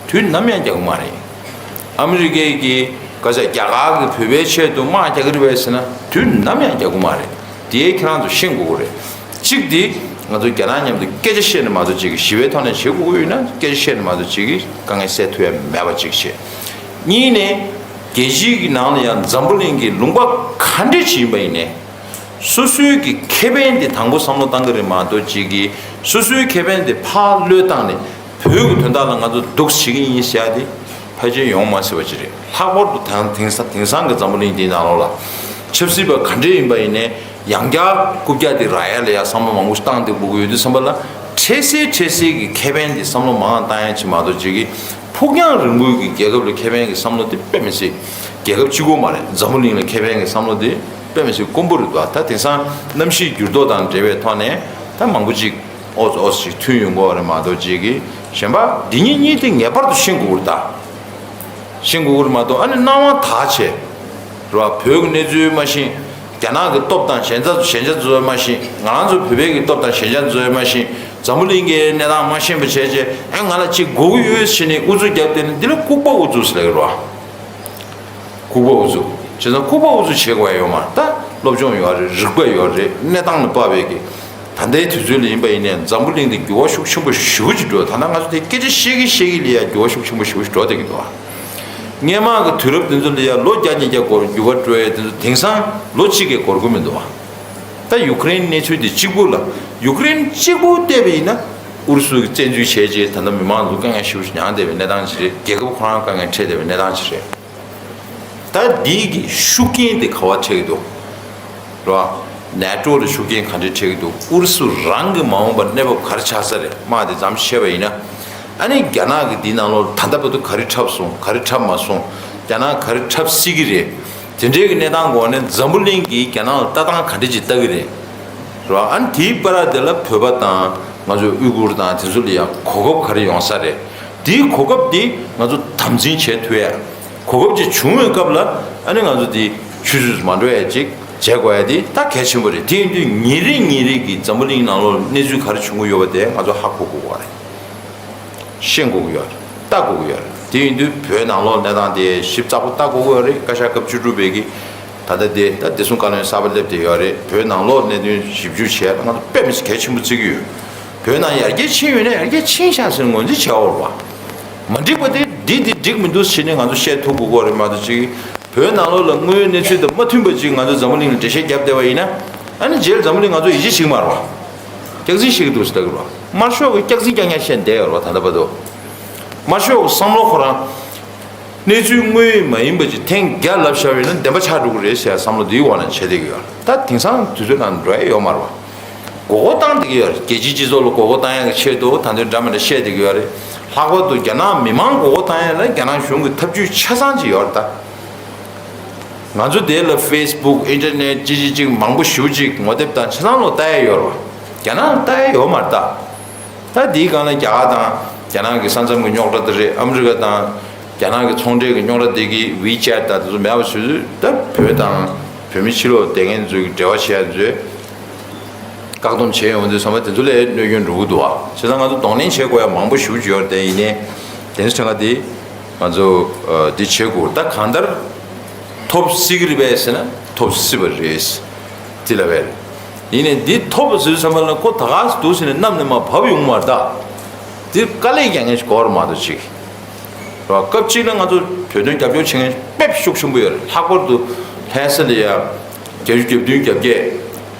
དུས་ནམ་ཡང་རྒྱག་གི་མ་རེད། ཨ་མི་རི་ཀས་ཀྱིས་ག་ཚད་རྒྱ་གར་གྱིས་བོད་པའི་ཆེད་དུ་དམག་རྒྱག་གི་རེད་པས་ཟེར་ན། དུས་ནམ་ཡང་རྒྱག་གི་མ་རེད། དེ་ཁྱེད་རང་ཚོ་ཤེས་དགོས་ཀྱི་རེད། གཅིག་དེ་ང་ཚོ་རྒྱ་ནག་མཉམ་དུ་སྐད་ཆ་བཤད་ནས་མ་གཏོགས་ཅིག་གི་ཞི་བའི་ཐོག་ནས་བྱེད་དགོས་ཀྱི་ཡོད་ན། སྐད་ཆ་བཤད་ནས་མ་གཏོགས་ཅིག་གི་དཀའ་ངལ་སེལ་ཐུབ་ཡ་མེད་པ་ཅིག་བྱས། གཉིས་ནས། རྒྱལ་སྤྱིའི་གི་ནང་ལ་ཡང་འཛམ་བུ་གླིང་གི་ལུང་པ་ག་འདྲས་ཅིག་ཡིན་པ་ཡིན་ནའི། སོ་སོའི་གི་ཁེ་ཕན་དེ་དང་པོ་བསམ་བློ་བཏང་གི་རེད་མ་གཏོགས་ཅིག་གི། སོ་སོའི་ཁེ་ཕན་དེ་ཕར་བློས་བཏང་ནས་བོད་ཀྱི་དོན་དག་ལ་ང་ཚོ་སྡུག་བྱེད་ཀྱི་ཡིན་ཟེར་ཡ་དེ་ཕལ་ཆེར་ཡོང་མ་སྲིད་པ་ཅིག་རེད། ལྷག་པར་དུ་དེང་དེང་སང་དེང་སང་གི་འཛམ་བུ་གླིང་འདིའི་ནང་ལོགས་ལ་ཆབ་སྲིད་པ་ག་འདྲས་ཡིན་པ་ཡིན་ནའི། ཡང་བསྐྱར་རྐུབ་བཀྱག་དེ་རག་ཡ་ལ་ཡ་བསམ་བློ་མང་པོ་བཏང་བསྡད་དགོས་ཀྱི་ཡོད་དུས་ཙམ་པ་ལ། འཕྲལ་སེལ་འཕྲལ་སེལ་གྱི་ཁེ་ཕན་དེ་བསམ་བློ་མང་བ་བཏང་ཡ་ཅིག་མ་གཏོགས་ཅིག་གི། ཕུགས་རྒྱང་རིང་པོའི་གི་རྒྱལ་ཁབ་ལ་ཁེ་ཕན་གྱི་བསམ་བློ་དེ་དཔེ་མི་སྲིད། རྒྱལ་ཁབ་གཅིག་པོ་མ་རེད། འཛམ་བུ་གླིང་ལ་ཁེ་ཕན་གྱི་བསམ་བློ་དེ་དཔེ་མི་སྲིད་དཀོན་པོ་རེད་འདུག་ད་དེང་སང་གནམ་གཤིས་འགྱུར་ལྡོག་དང་འབྲེལ་བའི་ཐོག་ནས་ད་མང་པོ་ཅིག་ཨོ་ཙི་ཨོ་ཙི་ཅིག་ཐོན་ཡོང་གི་ཡོད་རེད་མ་གཏོགས་ཅིག་གི། གཞན་པ་འདི་གཉིས་གཉིས་དེ་ངེས་པར་དུ་ཤེས་དགོས་ཀྱི་རེད་ད། ཤེས་དགོས་ཀྱི་རེད་མ་གཏོགས། ཨ་ནི་སྣང་བ་དག་བྱས། རེད་བ། བོད་ཀྱི་གནས་ཚུལ་མ་ཤེས། རྒྱ་ནག་གི་སྟོབས་དང་ཞན་ཆ་ཞན་ཆ་ཚོ་མ་ཤེས། ང་རང་ཚོ་བོད་པའི་གི་སྟོབས་དང་ཞན་ཆ་ཚོ་མ་ཤེས། འཛམ་བུ་གླིང་གི་གནས་སྟངས་མ་ཤེས་པ་བྱས་བྱས། ཨ་ང་ལ་ཅིག་དགོས་ཀྱི་ཡོད་ཟེར་ནས་ཨུ་ཚུགས་བརྒྱབ་བསྡད་ན། འདི་ལ་ལྐུགས་པ་ཨུ་ཚུགས་ཟེར་ལབ་ཀྱི་རེད་བ། ལྐུགས་པ་ཨུ་ཚུགས། བྱས་ཙང་ལྐུགས་པ་ཨུ་ཚུགས་བྱེད་དགོས་ཡ་ཡོད་མ་རེད། ད་སློབ་སྦྱོང་ཡོད་རེད། རིག་པ་ཡོད་རེད། གནས་སྟངས་ལ་དཔག་པའི་གི། ད་ལྟའི་དུས་ཚོད་ལ་ཡིན་པ་ཡིན་ནའི་འཛམ་བུ་གླིང་འདི་འགྱུར་བ་ཤུགས་ཆེན་པོ་ཞེ་པོ་ཅིག་འགྲོ། ད་ལྟ་ང་ཚོ་དེ་སྐད་ཆ་བཤད་ཀྱི་བཤད་ཀྱི་ལ་ཡ་འགྱུར་བ་ཤུགས་ཆེན་པོ་ཞེ་པོ་ཅིག་འགྲོ་བསྡད་ཀྱི་འདུག་བ། སྔོན་མ་གི་དུས་རབས་དེ་ཚོ་ལ་ཡ་ལོ་བརྒྱ་ཉིས་བརྒྱ་འགོར་འགྱུར་བ་འགྲོ་ཡ་དེ་ཚོ་དེང་སང་ལོ་གཅིག་གིས་འགོར་གྱི་མི་འདུག་བ། ད་ཡུ་ཀེ་རེན་གནས་ཚུལ་འདི་གཅིག་པུ་ལ། ཡུ་ཀེ་རེན་གཅིག་པུ་བལྟས་པ་ཡིན་ན། ཨུ་རུ་སུ་གིས་བཙན་འཛུལ་བྱས་རྗེས་ད་ལྟ་མི་མང་ཚོ་དཀའ་ངལ་ཞེ་པོ་ཅིག་མྱངས་བསྡད་པའི་གནས་སྟངས་ཅིག་རེད། རྒྱལ་ཁབ་ཁོ་རང་དཀའ་ངལ་འཕྲད་བསྡད་པའི་གནས་སྟངས་ཅིག་རེད། ད་འདི་གི་ཤུགས་རྐྱེན་དེ་ག་པར་འཕྲད་ཀྱི་འདུག་རེད་བ། ནེ་ཊོ་ལ་ཤུགས་རྐྱེན་ག་འདྲས་འཕྲད་ཀྱི་འདུག་ཨུ་རུ་སུ་རང་གི་མ་འོངས་པར་གནས་བབ་ག་རེ་ཆགས་ས་རེད། དམག་དེ་མཚམས་བཤད་པ་ཡིན་ན། ཨ་ནི་རྒྱ་ནག་གི་འདི་ནང་ལོགས་ད་ལྟ་བར་དུ་ག་རེ་འཁྲབ་སོང་། ག་རེ་འཁྲབ་མ་སོང་། རྒྱ་ནག་ག་རེ་འཁྲབ་སྲིད་ཀྱི་རེད། དེ་འདྲའི་གི་གནས་སྟངས་འོག་ནས་འཛམ་བུ་གླིང་གིས་རྒྱ་ནག་ལ་ལྟ་སྟངས་ག་འདྲས་ཅིག་ལྟ་གི་རེད། རེད་བ། ཨ་ནི་དེའི་བར་དེ་ལ་བོད་པ་དང་ང་ཚོ་ཨུ་གུར་དང་དེ་ཚོ་ལ་ཡང་གོ་སྐབས་ག་རེ་ཡོང་ས་རེད། དེའི་གོ་སྐབས་དེ་ང་ཚོ་དམ་འཛིན་བྱེད་ཐུབ་ཡ། གོ་སྐབས་ཅིག་བྱུང་བའི་སྐབས་ལ་ཨ་ནི་ང་ཚོ་དེ་ཆུད་ཟོས་སུ་མ་འགྲོ་ཡ་ཅིག་བྱེད་དགོས་ཡ་དེ་ད་གལ་ཆེན་པོ་རེད། དེ་ཡིན་དུས་ཉིན་རེ་ཉིན་རེ་གི་འཛམ་བུ་གླིང་ནང་ལོགས་གནས་ཚུལ་ག་རེ་བྱུང་གི་ཡོད་པ་དེ་ང་ཚོ་ཧ་གོ་དགོས་པ་རེད། ཤེས་དགོས་ཀྱི་ཡོད་རེད། ལྟ་དགོས་ཀྱི་ཡོད་རེད། དེ་ཡིན་དུས་བོད་ནང་ལོགས་གནས་སྟངས་དེ་ཞིབ་ཚགས་པོ་ལྟ་དགོས་ཀྱི་ཡོད་རེད། བཀའ་ཤག་སྐབས་བཅུ་དྲུག་པའི་གི་ད་ལྟ་དེ་ད་བདེ་སྲུང་བཀའ་བློན་གསར་པ་སླེབས་བསྡད་ཡོད་རེད། བོད་ནང་ལོགས་གནད་དོན་ཞིབ་འཇུག་བྱས་ང་ཚོ་དཔེ་མི་སྲིད་གལ་ཆེན་པོ་བརྩི་གི་ཡོད། བོད་ནང་ཡར་རྒྱས་ཕྱིན་ཡོད་ན་ཡར་རྒྱས་ཕྱིན་ཤག་ཟེར་ངོས་འཛིན་བྱས་ཡོད་རེད་བ། མ་འགྲིག་པ་དེ་འདི་འདི་འགྲིག་མི་འདུག་ཟེར་ནས་ང་ཚོ་བཤད་ཐུབ་དགོས་ཀྱི་ཡོད་རེད་མ་གཏོགས་ཅིག་བོད་ནང་ལོགས་ལ་དངོས་ཡོད་གནས་ཚུལ་དང་མ་མཐུན་པ་ཅིག་ང་ཚོ་འཛམ་བུ་གླིང་ལ་འགྲེལ་བཤད་བརྒྱབ་བསྡད་པ་ཡིན་ན། ཨ་ནི་རྗེས་ལ་འཛམ་བུ་གླིང་ང་ཚོ་ཡིད་ཆེས་བྱེད་ཀྱི་མ་རེད་བ། སྐྱག་རྫུན་བཤད་ཀྱི་འདུག་ཟེར་ལབ་ཀྱི་རེད་བ། དམར་ཤོག་གིས་སྐྱག་རྫུན་རྐྱང་རྐྱང་བཤད་བསྡད་ཡོད་རེད་བ། ད་ལྟ་བར་དུ། དམར་ཤོག་གི་བསམ་བློ་ཁོ་རང་། གནས་ཚུལ་དངོས་ཡོད་མ་ཡིན་པ་ཅིག་ཐེངས་བརྒྱ་ལབ་བཞག་པ་ཡིན་ན་བདེན་པ་ཆགས་འགྲོ་གི་རེད་ཟེར་ཡ་བསམ་བློ་འདིའི་འོག་ནས་བྱེད་བསྡད་ཀྱི་ཡོད་རེད། ད་དེང་སང་དུས་ཚོད་ནང་འགྲོ་ཡ་ཡོད་མ་རེད་བ། མགོ་སྐོར་བཏང་བསྡད་ཀྱི་ཡོད་རེད། རྒྱལ་སྤྱིའི་སྤྱི་ཚོགས་ལ་མགོ་སྐོར་བཏང་ཡག་གི་ཆེད་དུ་ད་དུང་འདྲ་མི་འདྲ་བཤད་བསྡད་ཀྱི་ཡོད་རེད། ལྷག་པར་དུ་རྒྱ་ནག་མི་མང་མགོ་སྐོར་བཏང་ཡག་ལ་རྒྱ་ནག་གཞུང་གི་ཐབས་ཇུས་ཆ་ཚང་ཅིག་ཡོད་རེད་ད། ང་ཚོ་དེ་ལ་ཕེ་སི་བུག་ཨིན་ཊར་ནེཊ་ཅི་ཅི་ཅིག་མང་པོ་ཞེ་པོ་ཅིག་ངོ་དེབ་དང་ཆ་ཚང་ལོ་ལྟ་ཡག་ཡོད་རེད་བ། རྒྱ་ནག་ལ་ལྟ་ཡག་ཡོད་མ་རེད་ད། ད་དེའི་སྒང་ལ་རྒྱ་གར་དང་རྒྱ་ནག་གི་ས་མཚམས་ཀྱི་རྙོག་དྲ་དེ་རེད། ཨ་མི་རི་ཀ་དང་རྒྱ་ནག་གི་ཚོང་འབྲེལ་གྱི་རྙོག་དྲ་དེ་གི་ཝི་ཅེཊ་དང་དེ་ཚོ་མེད་པ་བཟོས་དུས། ད་བོད་དང་བོད་མི་ཕྱི་ལོགས་བསྡད་མཁན་ཚོའི་འབྲེལ་བ་བྱེད་ཡ་ཚོས་བཀག་སྡོམ་བྱས་ཡོང་དུས་ཚང་མ་དེ་ཚོ་ལ་གནོད་སྐྱོན་འགྲོ་གི་འདུག་བ། བྱས་ཙང་ང་ཚོ་གདོང་ལེན་བྱེད་དགོས་ཡ་མང་པོ་ཞེ་པོ་ཅིག་ཡོད་རེད། དེ་ཡིན་ནའི་དེ་ཚོ་ཚང་མ་དེ་ང་ཚོ་ཨ་འདི་བྱེད་དགོས། ད་གང་ལྟར་ཐོབ་སྲིད་ཀྱི་རེད་པས་ཟེར་ན་ཐོབ་སྲིད་པ་རེད། དེ་ལ་བས་ཡིན་ནའི་འདི་ཐོབ་པ་ཟེར་དུས་ཙམ་པ་ལ་ཁོ་ད་ག་ཟེ་འདུག་ཟེར་ནས་གནམ་ནས་མར་བབས་ཡོང་མ་རེད་ད། འདི་དཀའ་ལས་རྒྱག་མཁན་ཞིག་དགོས་རེད་མ་གཏོགས་ཅིག་རེད་བ། སྐབས་གཅིག་ལ་ང་ཚོ་ བོད་དོན་རྒྱབ་སྐྱོར་བྱེད་མཁན་དཔེ་ཤུགས་ཆེན་པོ་ཡོད་རེད། ལྷག་པར་དུ་ལྷ་ས་ལ་ཡ་བརྒྱད་ཅུ་གྱ་བདུན་གྱ་བརྒྱད་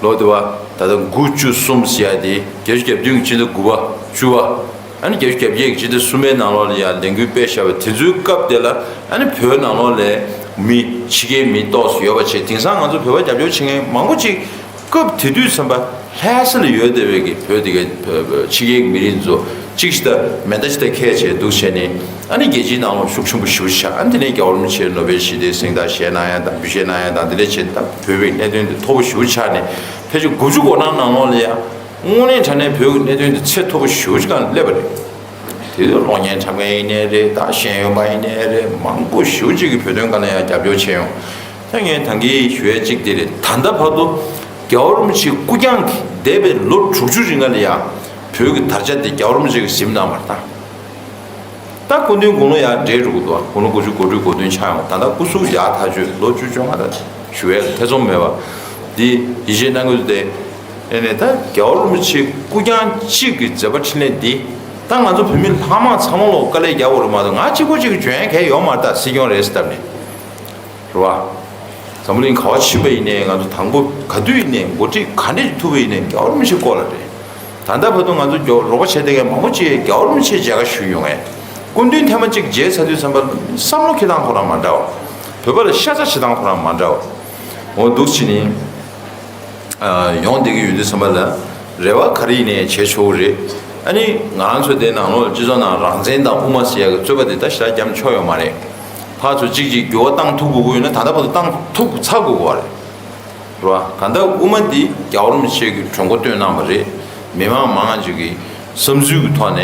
ལོ་དེ་བ་ད་ལྟ་དགུ་བཅུ་གསུམ་ཟེར་ཡ་དེ་བརྒྱད་ཅུ་གྱ་བདུན་གྱི་ཕྱི་ཟླ་དགུ་པ་བཅུ་པ། ཨ་ནི་བརྒྱད་ཅུ་གྱ་བརྒྱད་ཀྱི་ཕྱི་ཟླ་གསུམ་པའི་ནང་ལོགས་ལ་ཡང་ལས་འགུལ་སྤེལ་བཞག་པ་དེ་ཚོའི་སྐབས་དེ་ལ་ཨ་ནི་བོད་ནང་ལོགས་ལ་མི་ཕྱི་རྒྱལ་མི་ཏོག་ཙམ་ཡོད་པ་བྱས། དེང་སང་ང་ཚོ་བོད་པ་རྒྱབ་སྐྱོར་བྱེད་མཁན་མང་པོ་ཅིག་སྐབས་དེ་དུས་ཙམ་པ་ལྷ་ས་ལ་ཡོད་བསྡད་པའི་གི་བོད་དེ་གའི་བོད་བོད་ཕྱི་རྒྱལ་གྱི་མི་རིགས་ཚོ་གཅིག་ཤི་ད་མེ་མདའ་ཤི་ད་ཁས་བྱས་འདུག་བྱས་ནས་ཨ་ནི་རྒྱལ་སྤྱིའི་ནང་ལོགས་ཤུགས་ཆེན་པོ་ཞེ་པོ་ཆགས། ཨ་ནི་དེ་ནས་རྒྱལ་བ་རིན་པོ་ཆེ་ནོ་བེལ་ཞི་བདེའི་གཟེངས་རྟགས་བཞེས་གནང་ཡ་དང་འབུལ་བཞེས་གནང་ཡ་དང་དེ་འདྲ་བྱས་ད་བོད་པའི་གནད་དོན་དེ་མཐོ་པོ་ཞེ་པོ་ཆགས་ནས་ཕལ་ཆེར་དགུ་བཅུ་གོ་གྲངས་ནང་ལོགས་ལ་ཡ། དངོས་གནས་དྲང་གནས་བོད་ཀྱི་གནད་དོན་དེ་ཚད་མཐོ་པོ་ཞེ་པོ་ཅིག་སྒང་སླེབས་པ་རེད། དེ་དུས་གློག་བརྙན་འཁྲབ་མཁན་ཡིན་ནའི་རེད། ད་ཤེས་ཡོན་པ་ཡིན་ནའི་རེད། མང་པོ་ཞེ་པོ་ཅིག་གིས་བོད་དོན་སྒང་ལ་ཡང་རྒྱབ་སྐྱོར་བྱས་ཡོང་། ད་ངས་ད་གིན་ཞུ་ཡས་གཅིག་དེ་རེད། ད་ལྟ་བར་དུ་རྒྱལ་བ་རིན་པོ་ཆེའི་སྐུ་རྐྱང་གིས་འདས་པའི་ལོ་དྲུག་ཅུ་རིང་ལ་ཡང་བོད་ཀྱི་དར་ཆ་དེ་རྒྱལ་བ་རིན་པོ་ཆེ་གིས་ཟིན་གནང་བ་རེད་ད། ད་སྐུ་མདུན་དགུང་ལོ་ཡར་བགྲེས་འགྲོ་གི་འདུག་དགུང་ལོ་དགུ་བཅུ་གོ་དྲུག་གོ་བདུན་ཆགས་ཡོང་། ད་ལྟ་སྐུ་གཟུགས་ཡག་ཐག་ཆོད། ལོ་བཅུ་བཅོ་ལྔ་ད་ཞུ་ཡས་ཐེ་ཚོམ་མེད་པ་འདི་ཡིད་ཆེས་གནང་གི་འདུག་སྟེ། ཨེ་ནས་ད་རྒྱལ་བ་རིན་པོ་ཆེ་སྐུ་རྐྱང་གཅིག་གི་མཛད་པ་འཕྲིན་ལས་འདི་ད་ང་ཚོ་བོད་མི་ལྷག་མ་ཚང་མ་ལོ་དཀའ་ལས་རྒྱག་དགོས་རེད་མ་གཏོགས་ང་གཅིག་པོ་གཅིག་གིས་འཇོན་ཡས་གང་ཡང་ཡོད་མ་རེད། ད་སྲིད་སྐྱོང་རེད་ཟེར་བསྡད་ནས། རེད་བ། འཛམ་བུ་གླིང་ག་བ་ཕྱིན་པ་ཡིན་ནའི་ང་ཚོ་དང་པོ་ག་དུས་ཡིན་ནའི་འགོ་ཁྲིད་ག་འདྲས་ཐུབ་པ་ཡིན་ནའི་རྒྱལ་བ་རིན་པོ་ཆེ་སྐོར་ལ་རེད། ད་ལྟ་བར་དུ་ང་ཚོ་རྒྱ་རོགས་པ་བྱས་བསྡད་མཁན་མང་པོ་ཅིག་རྒྱལ་བ་རིན་པོ་ཆེ་མཇལ་ཁ་ཞུས་ཡོང་ངས། སྐུ་མདུན་ཐེངས་མ་གཅིག་མཇལ་ཚར་དུས་ཙམ་པ་བསམ་བློ་འཁྱེར་སྟངས་ཁོ་རང་མ་འདྲ་བ། བོད་པ་ལ་ཤ་ཚ་བྱེད་སྟངས་ཁོ་རང་མ་འདྲ་བ། འོ་འདུག་བྱས་ནས། ཡོང་བསྡད་ཀྱི་ཡོད་དུས་ཙམ་པ་ལ་རེ་བ་ག་རེ་ཡིན་ནའི་བྱེད་ཆོག་གི་རེད། ཨ་ནི་ང་རང་ཚོ་དེ་ནང་ལོགས་སྤྱི་ཚོགས་ནང་རང་བཙན་དང་དབུ་མ་ཟེར་ཡག་གི་རྩོད་པ་དེ་ད་ཞེ་དྲག་རྒྱབ་ཆོག་ཡོད་མ་རེད། ཕར་ཚུར་གཅིག་གཅིག་འགྱུར་བ་བཏང་ཐུབ་དགོས་ཀྱི་ཡོད་ན་ད་ལྟ་བར་དུ་བཏང་ཐུབ་ཚར་དགོས་ཀྱི་རེད། རེད་བ། གང་ལྟར་དབུ་མ་འདི་རྒྱལ་བ་རིན་པོ་ཆེ་གིས་གྲོས་འགོ་བཏོན་གནང་བ་རེད། མི་མང་མང་ཅིག་གི་བསམ་ཚུལ་གྱི་ཐོག་ནས་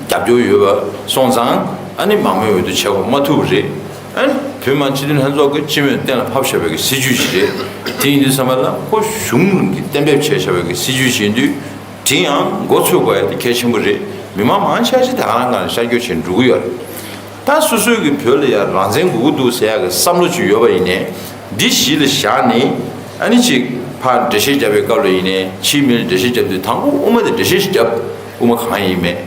རྒྱབ་སྐྱོར་ཡོད་པ་སོང་ཙང་ཨ་ནི་མང་མོས་འོས་བསྡུ་བྱེད་དགོས་མ་ཐུབ་པ་རེད། ཨ་ནི་བོད་མི་མང་སྤྱི་འཐུས་ལྷན་ཚོགས་ཀྱིས་སྤྱི་མོས་གཏན་ལ་ཕབ་བཞག་པའི་གི་སྲིད་ཇུས་ཤིག་རེད། དེ་ཡིན་དུས་ཙམ་པ་ལ་ཁོ་གཞུང་གིས་གཏན་འབེབས་བྱས་བཞག་པའི་གི་སྲིད་ཇུས་ཤིག་ཡིན་དུས་དེ་ཡང་འགོ་ཚུགས་དགོས་ཡ་དེ་གལ་ཆེན་པོ་རེད། མི་མང་མང་ཆེ་ཤས་ད་ག་རང་སྒང་ལ་ཤར་བསྐྱོད་བྱས་འགྲོ་གི་ཡོད་རེད། ད་སོ་སོའི་གི་བོད་ལ་ཡ་རང་བཙན་དགོས་ཀྱི་འདུག་ཟེར་ཡ་གི་བསམ་བློ་ཅིག་ཡོད་པ་ཡིན་ནའི་འདི་གཞི་ལ་བཞག་ནས་ཨ་ནི་ཅིག་ཕར་འགྲེལ་བཤད་རྒྱབ་པའི་སྐབས་ལ་ཡིན་ནའི་ཕྱིའི་མི་ལ་འགྲེལ་བཤད་རྒྱབ་དུས་དང་པོ་དབུ་མ་དེ་འགྲེལ་བཤད་ཞིག་རྒྱབ། དབུ་མ་གང་ཡིན་མིན།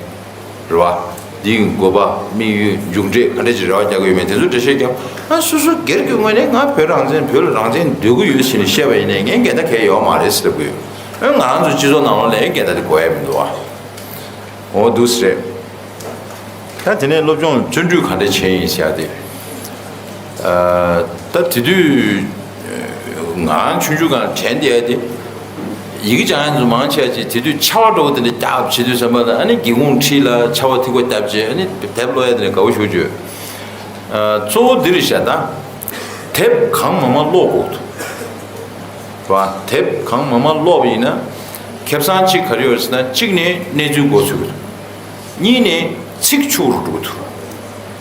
རེད་བ། འདིའི་དགོས་པ་དམིགས་ཡུལ་མཇུག་འབྲས་ག་འདྲ་ཅིག་རེ་བ་རྒྱག་གི་ཡོད་མེད་དེ་ཚོ་འགྲེལ་བཤད་རྒྱབ། ཨ་སོ་སོ་སྒེར་གྱི་ངོས་ནས་ང་བོད་རང་བཙན་བོད་ལ་རང་བཙན་འདོད་ཀྱི་ཡོད་ཟེར་ནས་བཤད་པ་ཡིན་ནའི་ངས་འགལ་ཟླ་གང་ཡང་ཡོད་མ་རེད་ཟེར་དགོས་ཡོད། ཨ་ང་རང་ཚོ་སྤྱི་ཚོགས་ནང་ལོགས་ལ་འགལ་ཟླ་དེ་དགོས་ཡ་མི་འདུག་བ། འོ་འདུག་སེ་རེད། ད་དེ་ནས་སློབ་སྦྱོང་བརྩོན་འགྲུས་ག་འདྲ་བྱས་ཡིན་ཟེར་ཡ་དེ། ཨ་ད་དེ་དུས་ང་ཆུང་ཆུང་སྒང་དྲན་བསྡད་ཡ་དེ། ཡི་གེ་སྦྱང་ཡ་ཚོ་མང་ཆེ་བ་ཅིག་དེ་དུས་ཕྱག་དཔར་འདྲ་བོ་དེ་འདྲ་རྒྱབ་བྱེད་དུས་ཙམ་པ་ལ་ཨ་ནི་སྒེའུ་ཁུང་འཁྲིས་ལ་ཕྱག་དཔར་ཐིགས་པ་རྒྱབ་བྱས་ཨ་ནི་དེབ་ཀློག་ཡ་དེ་འདྲ་དགའ་བོ་ཞེ་པོ་ཅིག་ཡོད། ཨ་གཙོ་བོ་འདི་རེད་ཤག་ད། དེབ་གང་མང་མང་ཀློག་དགོས་འདུག་བ། དེབ་གང་མང་མང་ཀློག་པ་ཡིན་ན། ཁེ་བཟང་གཅིག་ག་རེ་ཡོད་ཟེར་ན་གཅིག་ནས་གནས་ཚུལ་མགོ་ཚོས་འདུག་གཉིས་ནས་ཚིག་ཆུ་བོར་འགྲོ་གི་འདུག་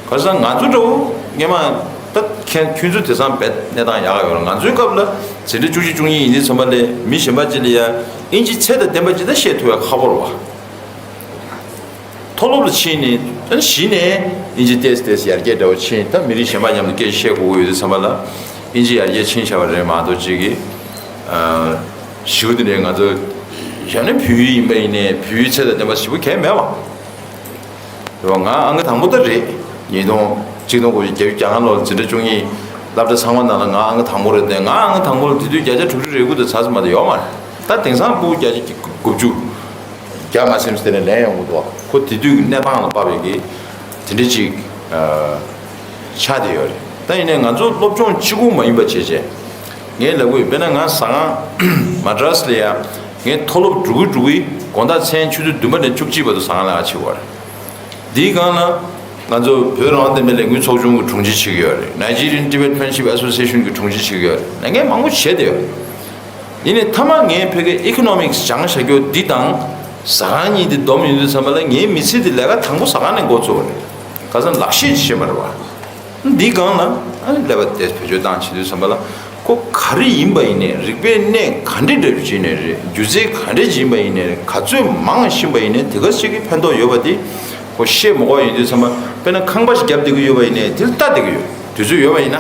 ག་ས་ང་ཚོ་འདྲ་བོ་སྔས་མ་ད་ཁྱེད་ཁྱོད་ཚོ་དེང་སང་བེད་གནས་སྟངས་ཡག་ག་ཡོད་རེད། ང་ཚོའི་སྐབས་ལ་འཛིན་གྲྭ་བཅུ་གཅིག་བཅུ་གཉིས་ཡིན་དུས་ཙམ་པ་ལས་མི་གཞན་པ་ཅིག་ལ་ཡ་ཨིན་ཇི་ཚད་དང་ལྡན་པ་ཅིག་ད་བཤད་ཐུབ་ཡ་ཁག་པོ་རེད་བ། མཐོ་སློབ་ལ་ཕྱིན་ནས་ཨ་ནི་གཞི་ནས་ཨིན་ཇི་ཏོག་ཙམ་ཏོག་ཙམ་ཡར་རྒྱས་འདྲ་བོ་ཕྱིན། ད་མི་རིགས་གཞན་པ་མཉམ་དུ་སྐད་ཆ་བཤད་དགོས་ཀྱི་ཡོད་དུས་ཙམ་པ་ལ་ཨིན་ཇི་ཡར་རྒྱས་ཕྱིན་བཞག་པ་རེད་མ་གཏོགས་ཅིག་གིས་ཨ་ཞེ་པོ་དེ་འདྲའི་ང་ཚོ་ཡང་ན་བོད་ཡིག་ཡིན་པ་ཡིན་ནའི་བོད་ཡིག་ཚད་དང་ལྡན་པ་ཞེ་པོ་གང་ཡང་མེད་བ། རེད་བ། ང་ཨང་ཀི་དང་པོ་ད་རེད། ཉིས་སྟོང་གཅིག་སྟོང་དགུ་བརྒྱ་བརྒྱད་ཅུ་གྱ་ལྔ་ལོར་འཛིན་གྲྭ་བཅུ་གཉིས་སློབ་གྲྭ་ཚང་མ་ནང་ལ་ང་ཨང་ཀི་དང་པོ་རེད་དེ། ང་ཨང་ཀི་དང་པོ་ལ་དེ་དུས་བརྒྱ་ཆ་དྲུག་ཅུ་རེ་དགུ་དང་ཚར་ཙམ་མ་གཏོགས་ཡོད་མ་རེད། ད་དེང་སང་ཕྲུ་གུ་བརྒྱ་ཆ་དགུ་བཅུ་བརྒྱ་མ་ཟིན་ཙམ་དེ་ནས་ལེན་ཡོང་གི་འདུག་ཁོ་དེ་དུས་ཀྱི་གནས་སྟངས་ལ་དཔག་པའི་གི་དེ་འདྲ་ཅིག་ཆགས་བསྡད་ཡོད་རེད། ད་ཡིན་ནའི་ང་ཚོ་སློབ་སྦྱོང་གཅིག་པུ་མ་ཡིན་པ་བྱས་བྱས། ངས་ལབ་དགོས་ཡོད། དཔེར་ན་ང་ཟ་ཁང་མ་ཌྲ་སི་ལ་ཡ་ངས་མཐོ་སློབ་འགྲོ་གི་འགྲོ་གི་དགོང་དག་མཚན་ཆུ་ཚོད་བདུན་པ་ནས་བཅུ་གཅིག་བར་དུ་ཟ་ཁང་ལ་ཡ་བྱེད་དགོས་རེད། འདིའི་སྒང་ལ་ང་ཚོ་བོད་རང་དབང་བསྟན་པའི་ལས་འགུལ་ཚོགས་ཆུང་གི་དྲུང་ཆེ་བྱེད་ཀྱི་ཡོད་རེད། Nigerian Tibet Friendship Association གི་དྲུང་ཆེ་བྱེད་ཀྱི་ཡོད་རེད། ལས་འགན་མང་པོ་བྱས་བསྡད་ཡོད་རེད། ཡིན་ནའི་མཐའ་མ་ངས་ཕ་གིའི་ཨི་ཀོ་ནོ་མིག་སི་སྦྱངས་བཞག་རྒྱུ་འདི་དང་ཟ་ཁང་གཉིས་འདི་བསྡོམས་ཡོང་དུས་ཙམ་པ་ལ་ངའི་མི་ཚེ་འདི་ལས་ཀ་དང་པོ་ཟ་ཁང་ནས་འགོ་ཚུགས་པ་རེད། ཁ་སང་ལག་ཤེས་ཤིག་ཤེས་པ་རེད་བ། འདིའི་སྒང་ལ་ཨ་ནི་ཀླད་པ་དེ་བེད་སྤྱོད་བཏང་བྱེད་དུས་ཙམ་པ་ལ་ཁོ་ག་རེ་ཡིན་པ་ཡིན་ནའི་རིག་པའི་གནས་ག་འདྲ་འདྲ་བྱས་ནའི་རེད། སྒྱུ་རྩལ་ག་འདྲ་ཡིན་པ་ཡིན་ནའི་རེད། ག་ཚོད་མང་ཤེས་པ་ཡིན་ནའི་དེ་ག་ཅིག་གི་ཕན་ཐོགས་ཡོད་པ་དེ་ཁོ་ཤེས་མ་དགོས་ཡིན་དུས་ཙམ་པ་དཔེར་ན་ཁང་པ་ཞིག་བརྒྱབ་བསྡད་ཀྱི་ཡོད་པ་ཡིན་ནའི་དེ་ལ་ལྟ་བསྡད་ཀྱི་ཡོད། དུས་ཚོད་ཡོད་པ་ཡིན་ན།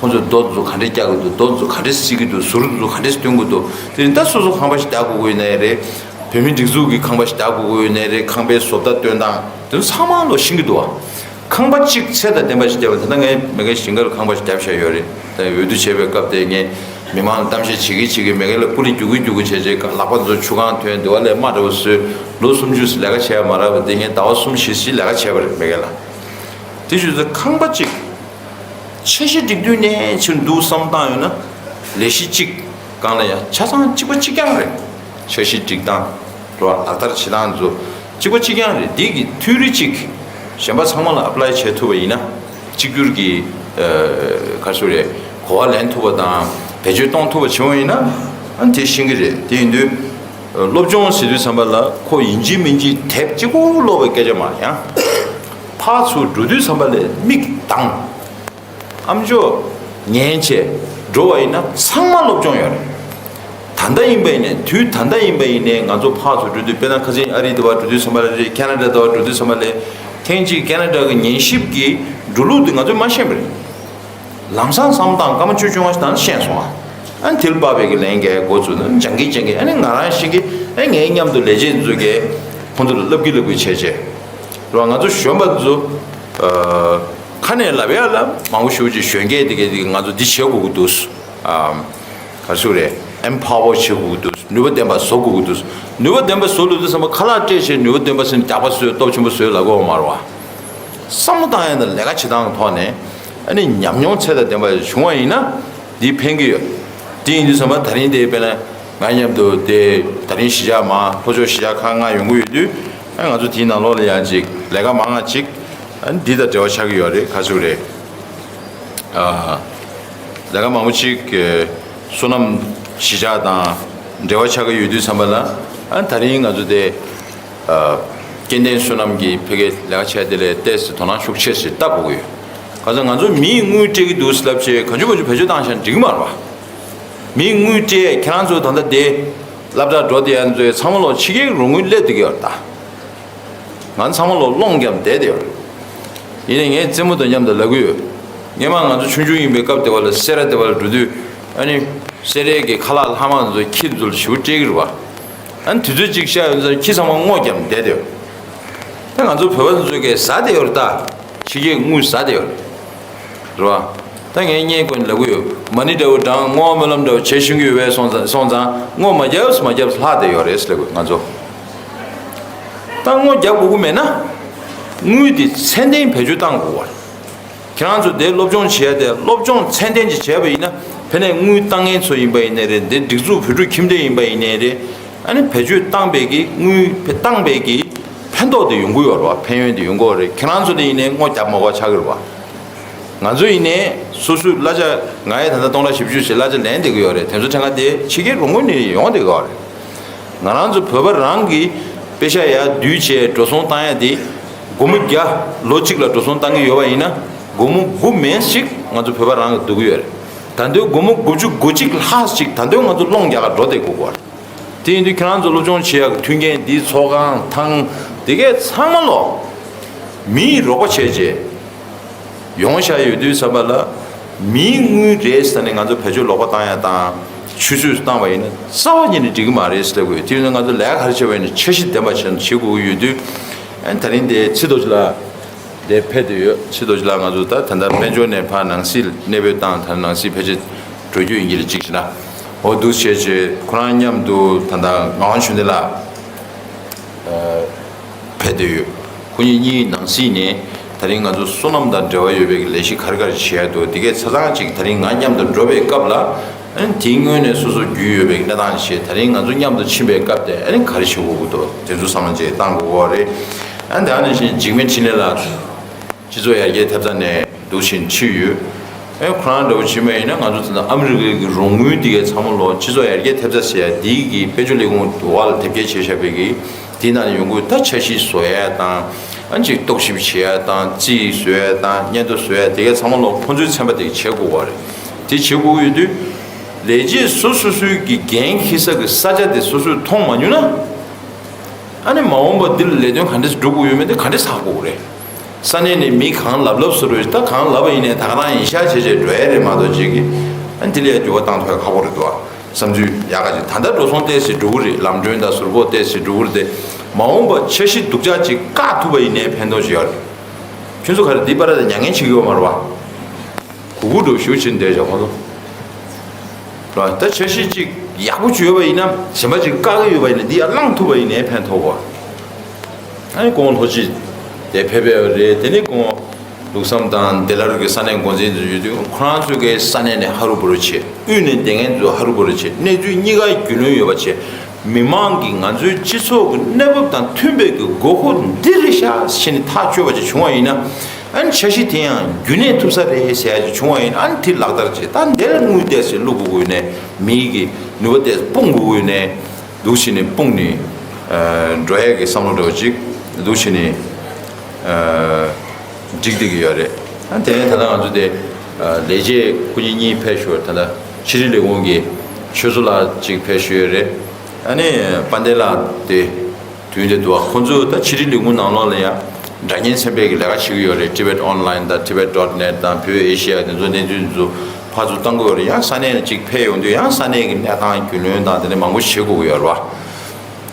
ཁོང་ཚོས་རྡོ་འདི་ཚོ་ག་འདྲས་རྒྱག་གི་འདུག་རྡོ་འདི་ཚོ་ག་འདྲས་བསིལ་གི་འདུག་ཟུར་འདི་ཚོ་ག་འདྲས་སྟོན་གི་འདུག་དེ་རིང་ད་སོ་སོ་ཁང་པ་ཞིག་བརྡབ་དགོས་ཀྱི་ཡོད་ནའི་རེད། བོད་མི་སྒྲིག་འཛུགས་ཀྱི་ཁང་པ་ཞིག་བརྡབ་དགོས་ཀྱི་ཡོད་ནའི་རེད། ཁང་པའི་བཟོ་ལྟ་སྟོན་སྟངས་དེ་ཚོ་ཚང་མ་ལོ་ཤེས་ཀྱི་འདུག་བ། ཁང་པ་གཅིག་ཚད་དང་ལྡན་པ་ཞིག་བརྒྱབ་པ་དེ་ལྟར་ངས་མ་གིའི་ཞིང་ཁར་ཁང་པ་ཞིག་བརྒྱབ་བཞག་ཡོད་རེད། ད་འོས་བསྡུ་བྱས་པའི་སྐབས་དེ་ངས་མི་མང་ལ་གཏམ་བཤད་བྱེད་ཀྱི་བྱེད་ཀྱི་མ་གི་ལ་སྐུ་ལས་རྒྱུག་གི་རྒྱུག་གི་བྱས་བྱས་ལག་པ་ཚོ་ཆུ་ཁང་ཐོན་དེ་བ་ལས་དམའ་འདྲ་བོ་བཟོས། ལོ་སུམ་ཅུ་ལས་ཀ་བྱས་མ་རག་པ་དེ་ངས་ཟླ་བ་གསུམ་བཞི་ཞིག་ལས་ཀ་བྱས་པ་རེད་མ་གི་ལ། དེ་བཞིན་དུ་ཁང་པ་གཅིག་འཆར་གཞི་སྒྲིག་དུས་ནས་ཕྱིར་འདུག་བསམ་བཏང་ཡོད་ན། ལས་གཞི་གཅིག་སྒང་ལ་ཡང་ཆ་ཚང་གཅིག་པ་གཅིག་རྐྱང་རེད། འཆར་གཞི་སྒྲིག་སྟངས་རོ་ལག་བསྟར་བྱེད་སྟངས་ཚོ་གཅིག་པ་གཅིག་རྐྱང་རེད། འདི་གི་མཐུན་རིགས་གཅིག་གཞན་པ་ཚང་མ་ལ་ཨེ་པ་ལའི་བྱེད་ཐུབ་པ་ཡིན་ན། གཅིག་གྱུར་གྱི་ག་རེ་ཟེར་རེད། གོ་བ་ལེན་ཐུབ་པ་དང་བེད་སྤྱོད་གཏོང་ཐུབ་པ་བྱུང་བ་ཡིན་ན། ཨ་དེ་ཤེས་ཀྱི་རེད། དེ་ཡིན་དུས་སློབ་སྦྱོང་ཟེར་དུས་ཙམ་པ་ལ་ཁོ་ཡིན་གཅིག་མིན་གཅིག་དེབ་གཅིག་པོ་ཀློག་པའི་སྐད་ཆ་མ་ཡང་ཕར་ཚུར་འགྲོ་དུས་ཙམ་པ་ལ་མིག་གདངས། ཨམ་ཅོག་ཉན་བྱས་འགྲོ་བ་ཡིན་ན་ཚང་མ་སློབ་སྦྱོང་ཡོད་རེད། ད་ལྟ་ཡིན་པ་ཡིན་ནའི་དུས་ད་ལྟ་ཡིན་པ་ཡིན་ནའི་ང་ཚོ་ཕར་ཚུར་འགྲོ་དུས་དཔེར་ན་ཁ་སང་ཨ་རི་དེ་བར་འགྲོ་དུས་ཙམ་པ་ལ་རེད། ཁེ་ན་ཌ་དེ་བར་འགྲོ་དུས་ཙམ་པ་ལ་ཐེངས་གཅིག་ཁེ་ན་ཌ་གི་ཉན་ཞིབ་ཀྱི་འགྲོ་ལུགས་དེ་ང་ཚོས་མ་ཤེས་པ་རེད། ལམ་སང་བསམ་སྟངས་སྐར་མ་བཅུ་བཅོ་ལྔ་ཞིག་ད་ཤེས་སོང་ཨ། ཨ་ནི་དེ་ལ་དཔག་པའི་གི་ལན་རྒྱག་འགོ་བཙུགས་ན་སྦྱང་གི་སྦྱང་གི་ཨ་ནི་ང་རང་ཤེས་ཀྱི་ཨ་ནི་ངའི་མཉམ་དུ་ལས་བྱེད་ཚོ་གིས་ཁོང་ཚོ་ལ་བསླབ་ཀྱི་བསླབ་ཀྱི་བྱས་བྱས་རེད་བ། ང་ཚོ་གཞོན་པ་ཚོ་ཨ། ཁ་ནས་ལབ་ཡ་ལ་མང་པོ་ཞེ་པོ་ཅིག་གཞོན་སྐྱེས་དེ་གས་དེ་གས་ང་ཚོ་འདི་བྱེད་དགོས་ཀྱི་འདུག་ཨམ། ག་རེ་ཟེར་རེད། ཨེམ་པ་ཝར་བྱེད་དགོས་ཀྱི་འདུག་ནུས་པ་ལྡན་པ་བཟོ་དགོས་ཀྱི་འདུག་ནུས་པ་ལྡན་པ་བཟོ་ལབ་དུས་ཙམ་པ་ཁ་ལག་སྤྲད་བྱས་ནུས་པ་ལྡན་པ་ཟེར་ནས་རྒྱགས་པ་བཟོས་སྟོབས་ཆེན་པོ་བཟོས་ལབ་དགོས་པ་མ་རེད་བ། བསམ་བློ་བཏང་ཡ་དང་ལས་ཀ་བྱེད་སྟངས་ཐོག་ནས་ཨ་ནི་ཉམས་མྱོང་ཚད་དང་ལྡན་པ་བྱུང་བ་ཡིན་ན་འདི་ཕན་གྱི་ཡོད། དེ་ཡིན་དུས་ཙམ་པ་ད་རིང་དེ་དཔེར་ན་ང་མཉམ་དུ་དེ་ད་རིང་གཞིས་ཆགས་མ་ལྷོ་ཕྱོགས་གཞིས་ཆགས་ཁག་ལྔ་ཡོང་གི་ཡོད་དུས་ཨ་ང་ཚོ་དེའི་ནང་ལོགས་ལ་ཡང་ཅིག་ལས་ཀ་མང་ང་ཅིག་ཨ་ནི་འདི་དང་འབྲེལ་བ་ཆགས་ཀྱི་ཡོད་རེད། ག་ཚོད་རེད། ལས་ཀ་མང་པོ་ཅིག་བསོད་ནམས་གཞིས་ཆགས་དང་འབྲེལ་བ་ཆགས་ཀྱི་ཡོད་དུས་ཙམ་པ་ལ་ཨ་ད་རིང་ང་ཚོ་དེ་སྐྱེ་ལྡན་བསོད་ནམས་ཀྱི་ཕ་གིའི་ལས་ཀ་བྱས་དེ་ལས་ཏོག་ཙམ་དོ་སྣང་ཤུགས་ཆེ་ཞིག་བཏང་དགོས་ཀྱི་ཡོད། ག་ཚོད་ང་ཚོ་མིས་དངུལ་སྤྲད་ཀྱི་འདུག་ལབ་བྱས་གང་བྱུང་མང་བྱུང་བེད་སྤྱོད་བཏང་བཞག་འགྲིག་གི་མ་རེད་བ། མིས་དངུལ་སྤྲད་ཁྱེད་རང་ཚོ་ད་ལྟ་དེ་སློབ་གྲྭ་འགྲོ་བསྡད་ཡ་ཚོའི་ཚང་མ་ལོག་ཕྱི་རྒྱལ་རོགས་དངུལ་སླེབས་བསྡད་ཀྱི་ཡོད་རེད་ད། ང་ཚང་མ་ལོ་སློང་རྒྱབ་བསྡད་དེ་ཡོད། ཡིན་ནའི་ངས་རྩེད་མོ་དང་མཉམ་དུ་ལབ་ཀྱི་ཡོད། སྔོན་མ་ང་ཚོ་ཆུང་ཆུང་ཡིན་པའི་སྐབས་དེ་བ་ལ་སེ་ར་དེ་བ་ལ་འགྲོ་དུས་ཨ་ནི་སེ་རའི་གི་ཁ་ལག་ལྷག་མ་ཚོ་ཁྱི་ཚོ་ལ་ཞེ་པོ་སྤྲད་ཀྱི་རེད་བ། ཨ་ནི་དུས་ཚོད་གཅིག་ཤར་ཡོང་ཙང་ཁྱི་ཚང་མ་སྔོ་བརྒྱབ་བསྡད་དེ་ཡོད། ད་ང་ཚོ་བོད་པ་ཚོ་གིས་ཟ་བསྡད་ཡོད་རེད་ད། ཕྱི་རྒྱལ་དངུལ་ཟ་བསྡད་ཡོད་རེད། རེད་བ། ད་ངས་བརྙན་བཀོད་ནས་ལབ་ཀྱི་ཡོད། མ་ཎི་འདྲ་བོ་བགྲངས་བསྔོ་སྨོན་ལམ་འདྲ་བོ་བྱེད་ཤེས་ཀྱི་ཡོད་པས་སོང་ཙང་སོང་ཙང་བསྔོ་མ་བརྒྱབ་མ་བརྒྱབ་ལྷག་བསྡད་ཡོད་རེད་ཟེར་ལབ་དགོས་ང་ཚོ། ད་བསྔོ་རྒྱག་དགོས་ཀྱི་མེད་ན། དངུལ་དེ་ཚད་ལྡན་བེད་སྤྱོད་བཏང་དགོས་པ་རེད། ཁྱེད་རང་ཚོ་དེ་སློབ་སྦྱོང་བྱས་ཏེ་སློབ་སྦྱོང་ཚད་ལྡན་ཅིག་བྱས་པ་ཡིན་ན་ཕ་ནས་དངུལ་བཏང་མཁན་ཚོ་ཡིན་པ་ཡིན་ནའི་རེད། འདི་སྒྲིག་འཛུགས་བོད་ཕྲུག་ཁྱིམ་སྡེ་ཡིན་པ་ཡིན་ནའི་རེད། ཨ་ནི་བེད་སྤྱོད་བཏང་པའི་གི་དངུལ་བཏང་པའི་གི་ཕན་ཐོགས་དེ་ཡོང་གི་ཡོད་རེད་བ། ཕན་ཡོན་དེ་ཡོང་གི་ཡོད་རེད། ཁྱེད་རང་ཚོ་ལ་ཡིན་ནའི་བསྔོ་རྒྱག་མ་དགོས་ཆགས་ཀྱི་རེད་བ། ང་ཚོ་ཡིན་ནའི་སོ་སོའི་གླ་ཆ་ང་ཡི་ད་ལྟ་སྟོང་ཕྲག་བཞི་བཅུ་ཞིག་གླ་ཆ་ལེན་བསྡད་ཀྱི་ཡོད་རེད། དེ་ཚོ་ཕྲན་ཁ་དེ་ཕྱི་རྒྱལ་རོགས་དངུལ་ནས་ཡོང་བསྡད་ཀྱི་ཡོད་རེད། ང་རང་ཚོ་བོད་པ་རང་གི་པེ་ཤ་ཡར་བསྡུས་བྱས་འགྲོ་སོང་བཏང་ཡ་དེ་སྒོར་མོ་བརྒྱ་ལོ་གཅིག་ལ་འགྲོ་སོང་བཏང་གི་ཡོད་པ་ཡིན་ན་སྒོར་མོ་དགུ་མན་ཞིག་ང་ཚོ་བོད་པ་རང་གིས་བསྡུ་གི་ཡོད་རེད། ད་དུང་སྒོར་མོ་དགུ་བཅུ་གོ་གཅིག་ལྷག་ཅིག་ད་དུང་ང་ཚོ་སློང་རྒྱག་ག་འགྲོ་བསྡད་དགོས་ཀྱི་ཡོད་རེད། དེ་ཡིན་དུས་ཁྱེད་རང་ཚོ་སློབ་སྦྱོང་བྱེད་ཡག་གི་མཐུན་རྐྱེན་འདི་ཚོགས་ཁང་ཐང་དེ་གས་ཚང་མ་ལོ། མིའི་རོགས་པ་བྱས་རྗེས། ཡོང་བཞག་ཡོད་དུས་ཙམ་པ་ལ། མིའི་དངུལ་རེད་ཟེར་ནས་ང་ཚོ་བེད་སྤྱོད་ལོག་པ་བཏང་ཡག་དང་། ཆུད་ཟོས་སུ་བཏང་བ་ཡིན་ན་རྩ་བ་ཉིད་ནས་འགྲིག་གི་མ་རེད་ཟེར་དགོས། དེ་ཡིན་ན་ང་ཚོ་ལས་ཀ་ག་རེ་བྱས་པ་ཡིན་ན་འཆར་གཞི་ལྡན་པ་བྱས་ནས་བྱེད་དགོས་ཀྱི་ཡོད་དུས། ཨ་ནི་ད་རིང་དེ་ཚེ་རྡོ་རྗེ་ལགས། དེ་ཕེབས་བསྡད་ཡོད། ཚེ་རྡོ་རྗེ་ལགས་ང་ཚོ་ད་ད་ལྟ་དཔལ་འབྱོར་ནས་ཕར་ནང་སྲིད་གནས་སྤོས་བཏང་ད་ནང་སྲིད་ཕལ་ཆེར་འགྲོ་རྒྱུ་ཡིན་གྱི་རེད་གཅིག་བྱས་ན། འོ་འདུག་བྱས་བྱས་ཁོ་རང་མཉམ་དུ་ད་ལྟ་ངག་དབང་ཆོས་ལྡན་ལགས་ཕེབས་བསྡད་ཡོད། ཁོ་གཉིས་གཉིས་ནང་སྲིད་ནས་ད་རིང་ང་ཚོ་སོ་ནམ་དང་འབྲེལ་བ་ཡོད་པའི་ལས་གཞི་ག་རེ་ག་རེ་བྱེད་ཡ་འདུག་དེ་གས་ཆ་ཚང་གཅིག་ད་རིང་ང་མཉམ་དུ་འགྲོ་བའི་སྐབས་ལ། ཨ་ནི་དེའི་སྔོན་ནས་སོ་སོ་རྒྱུས་ཡོད་པའི་གནས་སྟངས་ཤིག་ད་རིང་ང་ཚོ་མཉམ་དུ་ཕྱིན་པའི་སྐབས་དེ་ཨ་ནི་ག་རེ་བྱེད་དགོས་ཀྱི་འདུག་དེ་ཚོ་བསམ་བློ་ཅིག་བཏང་དགོས་ཀྱི་རེད། ཨ་ནི་དེ་ནང་བཞིན་འཇིགས་མེད་འཕྲིན་ལས་ལགས་སྤྱི་ཚོགས་ཡར་རྒྱས་ཐེབས་རྩ་ནས་འདུག་བཞིན་ཕྱིན་ཡོད། ཨ་ནི་ཁོ་རང་འདྲ་བོ་ཕྱིན་པ་ཡིན་ན་ང་ཚོ་ད་ལྟ་ཨ་མི་རི་ཀའི་གི་རོགས་དངུལ་འདི་གའི་ཚང་མ་ལོ་སྤྱི་ཚོགས་ཡར་རྒྱས་ཐེབས་རྩ་ཟེར་ཡ་འདི་གི་དཔལ་འབྱོར་ལས་ཁུངས་འོག་ལ་དེབ་སྐྱེལ་བྱས་བཞག་པའི་གི་དེའི་ནང་ནས་ཡོང་གི་ད་འཆར་གཞི་བཟོ་ཡ་དང་། ཨ་ནི་ཅིག་རྟོག་ཞིབ་བྱེད་ཡ་དང་རྩིས་བཟོ་ཡ་དང་སྙན་ཐོ་བཟོ་ཡ་དེ་གའི་ཚང་མ་ལོ་ཁོ་ཚོའི་ཚན་པ་དེ་བྱེད་དགོས་པ་རེད། དེ་བྱེད་དགོས་ཀྱི་ཡོད་དུས། ལས་བྱེད་སོ་སོ་སོའི་གི་འགན་འཁྱེར་ས་གི་ས་ཆ་དེ་སོ་སོས་མཐོང་མ་མྱོང་ན། ཨ་ནི་མ་འོངས་པ་འདི་ལ་ལས་དོན་ག་འདྲས་སྒྲུབ་དགོས་ཡོད་མེད་དེ་ག་འདྲས་ཧ་གོ་གི་རེད། ས་གནས་ནས་མི་གང་ལབ་ལབ་བཟོ་རོགས་ད་གང་ལབ་པ་ཡིན་ནའི་ད་ག་རང་ཡིན་ཤག་བྱས་བྱས་འགྲོ་ཡ་རེད་མ་གཏོགས་ཅིག་གི་ཨ་ནི་འདི་ལ་ཡ་འགྱུར་བ་བཏང་ཐུབ་ཡ་ཁག་པོ་རེད་འདུག་ཨ། བསམ་ཚུལ་ཡག་ག་ཅིག་ད་ལྟ་འགྲོ་སོང་ཏོག་ཙམ་འགྲོ་གི་རེད། ལམ་གྲོན་དང་ཟུར་ཕོགས་ཏོག་ཙམ་འགྲོ་གི་རེད་དེ། མ་འོངས་པ་འཆར་གཞི་སྡུག་ཅག་ཅིག་བཀག་ཐུབ་པ་ཡིན་ནའི་ཕན་ཐོགས་ཅིག་ཡོད་རེད། ཁྱོད་ཚོ་ག་རེ་འདི་པར་དེ་མྱ་ངན་བྱེད་ཀྱི་ཡོད་མ་རེད་བ། གུ་གུ་འགྲོ་ཞུ་བྱེད་འདོད་བྱ་ཁོང་ཚོ། ར་ད་འཆར་གཞི་གཅིག་ཡག་པོ་བྱོས་པ་ཡིན་ན་གཞན་པ་གཅིག་བཀག་གི་ཡོད་པ་ཡིན་ན་འདི་ཡར་བསླངས་ཐུབ་པ་ཡིན་ནའི་ཕན་ཐོགས་པ། ཨ་ནི་ཁོང་ལྷོ་སྤྱི་དེ་ཕེབས་པའི་རེད། དེ་ནི་ཁོང་ལུགས་བསམ་དང་དེ་ལར་གྱི་ས་གནས་འགོ་འཛིན་དུ་ཡོད་དུས་ཁོ་རང་ཚོའི་གི་ས་གནས་ནས་ཧ་རུ་བུ་རུ་བྱེད། དབུས་ནས་སྡེ་ངན་ཚོ་ཧ་རུ་བུ་རུ་བྱེད། གནས་ཚུལ་གཉིས་ཀ་རྒྱུས་ལོན་ཡོད་པ་བྱེད། མི་མང་གིས་ང་ཚོའི་སྤྱི་ཚོགས་ཀྱི་གནས་བབ་དང་མཐུན་པའི་གི་དགོས་མཁོ་འདི་རེད་ཤག་ཟེར་ནས་ཐག་གཅོད་པ་ཅིག་བྱུང་བ་ཡིན་ན། ཨ་ནི་འཆར་གཞི་དེ་ཡང་རྒྱུན་གནས་ཐུབ་ས་རེད་ཟེར་ཡ་ཅིག་བྱུང་བ་ཡིན་ན། ཨ་ནི་དེ་ལག་བསྟར་བྱེད། ད་འདི་ལ་དངུལ་ཏོག་ཙམ་བླུག་དགོས་ཀྱི་ཡོད་ནའི། མིའི་གི་ནུས་པ་ཏོག་ཙམ་སྤུངས་དགོས་ཀྱི་ཡོད་ནའི། འདུག་བྱས་ནས་སྤུངས་ནས་ཨ་འགྲོ་ཡས་ཀྱི་བསམ་བློ་འདྲ་བོ་ཅིག་འདུག་བྱས་ནས་ཨ་འགྲིག་བསྡད་ཀྱི་ཡོད་རེད། ཨ་དེ་ནས་ད་ལྟ་ང་ཚོ་དེ་ཨ་ལས་བྱེད་སྐུ་ཉིད་གཉིས་ཕེབས་ཞོར། ད་ལྟ་ཕྱི་དྲིལ་ལས་ཁུངས་ཀྱི་ཆོས་མཚོ་ལགས་ཅིག་ཕེབས་ཞུས་ཡོད་རེད། ཨ་ནི་དཔལ་ལྡན་ལགས་དེ་དུས་དེ་འདུག་བ། ཁོང་ཚོ་ད་ཕྱི་དྲིལ་ལས་ཁུངས་ནང་ལོགས་ལ་ཡང་སྒྲ་སྙན་ཚན་པའི་གི་ལས་ཀ་བྱེད་ཀྱི་ཡོད་རེད། Tibet Online དང་Tibet dot net དང་བོད་ཨེ་ཤི་ཡ་དེ་ཚོ་གནས་ཚུལ་ཚོ་ཕར་ཚུར་བཏང་གི་ཡོད་རེད། ཡང་ས་གནས་ལ་ཅིག་ཕེབས་ཡོང་དུས་ཡང་ས་གནས་ཀྱི་གནས་སྟངས་རྒྱུས་ལོན་དང་དེ་འདྲ་མང་པོ་བྱེད་དགོས་ཀྱི་ཡོད་རེད་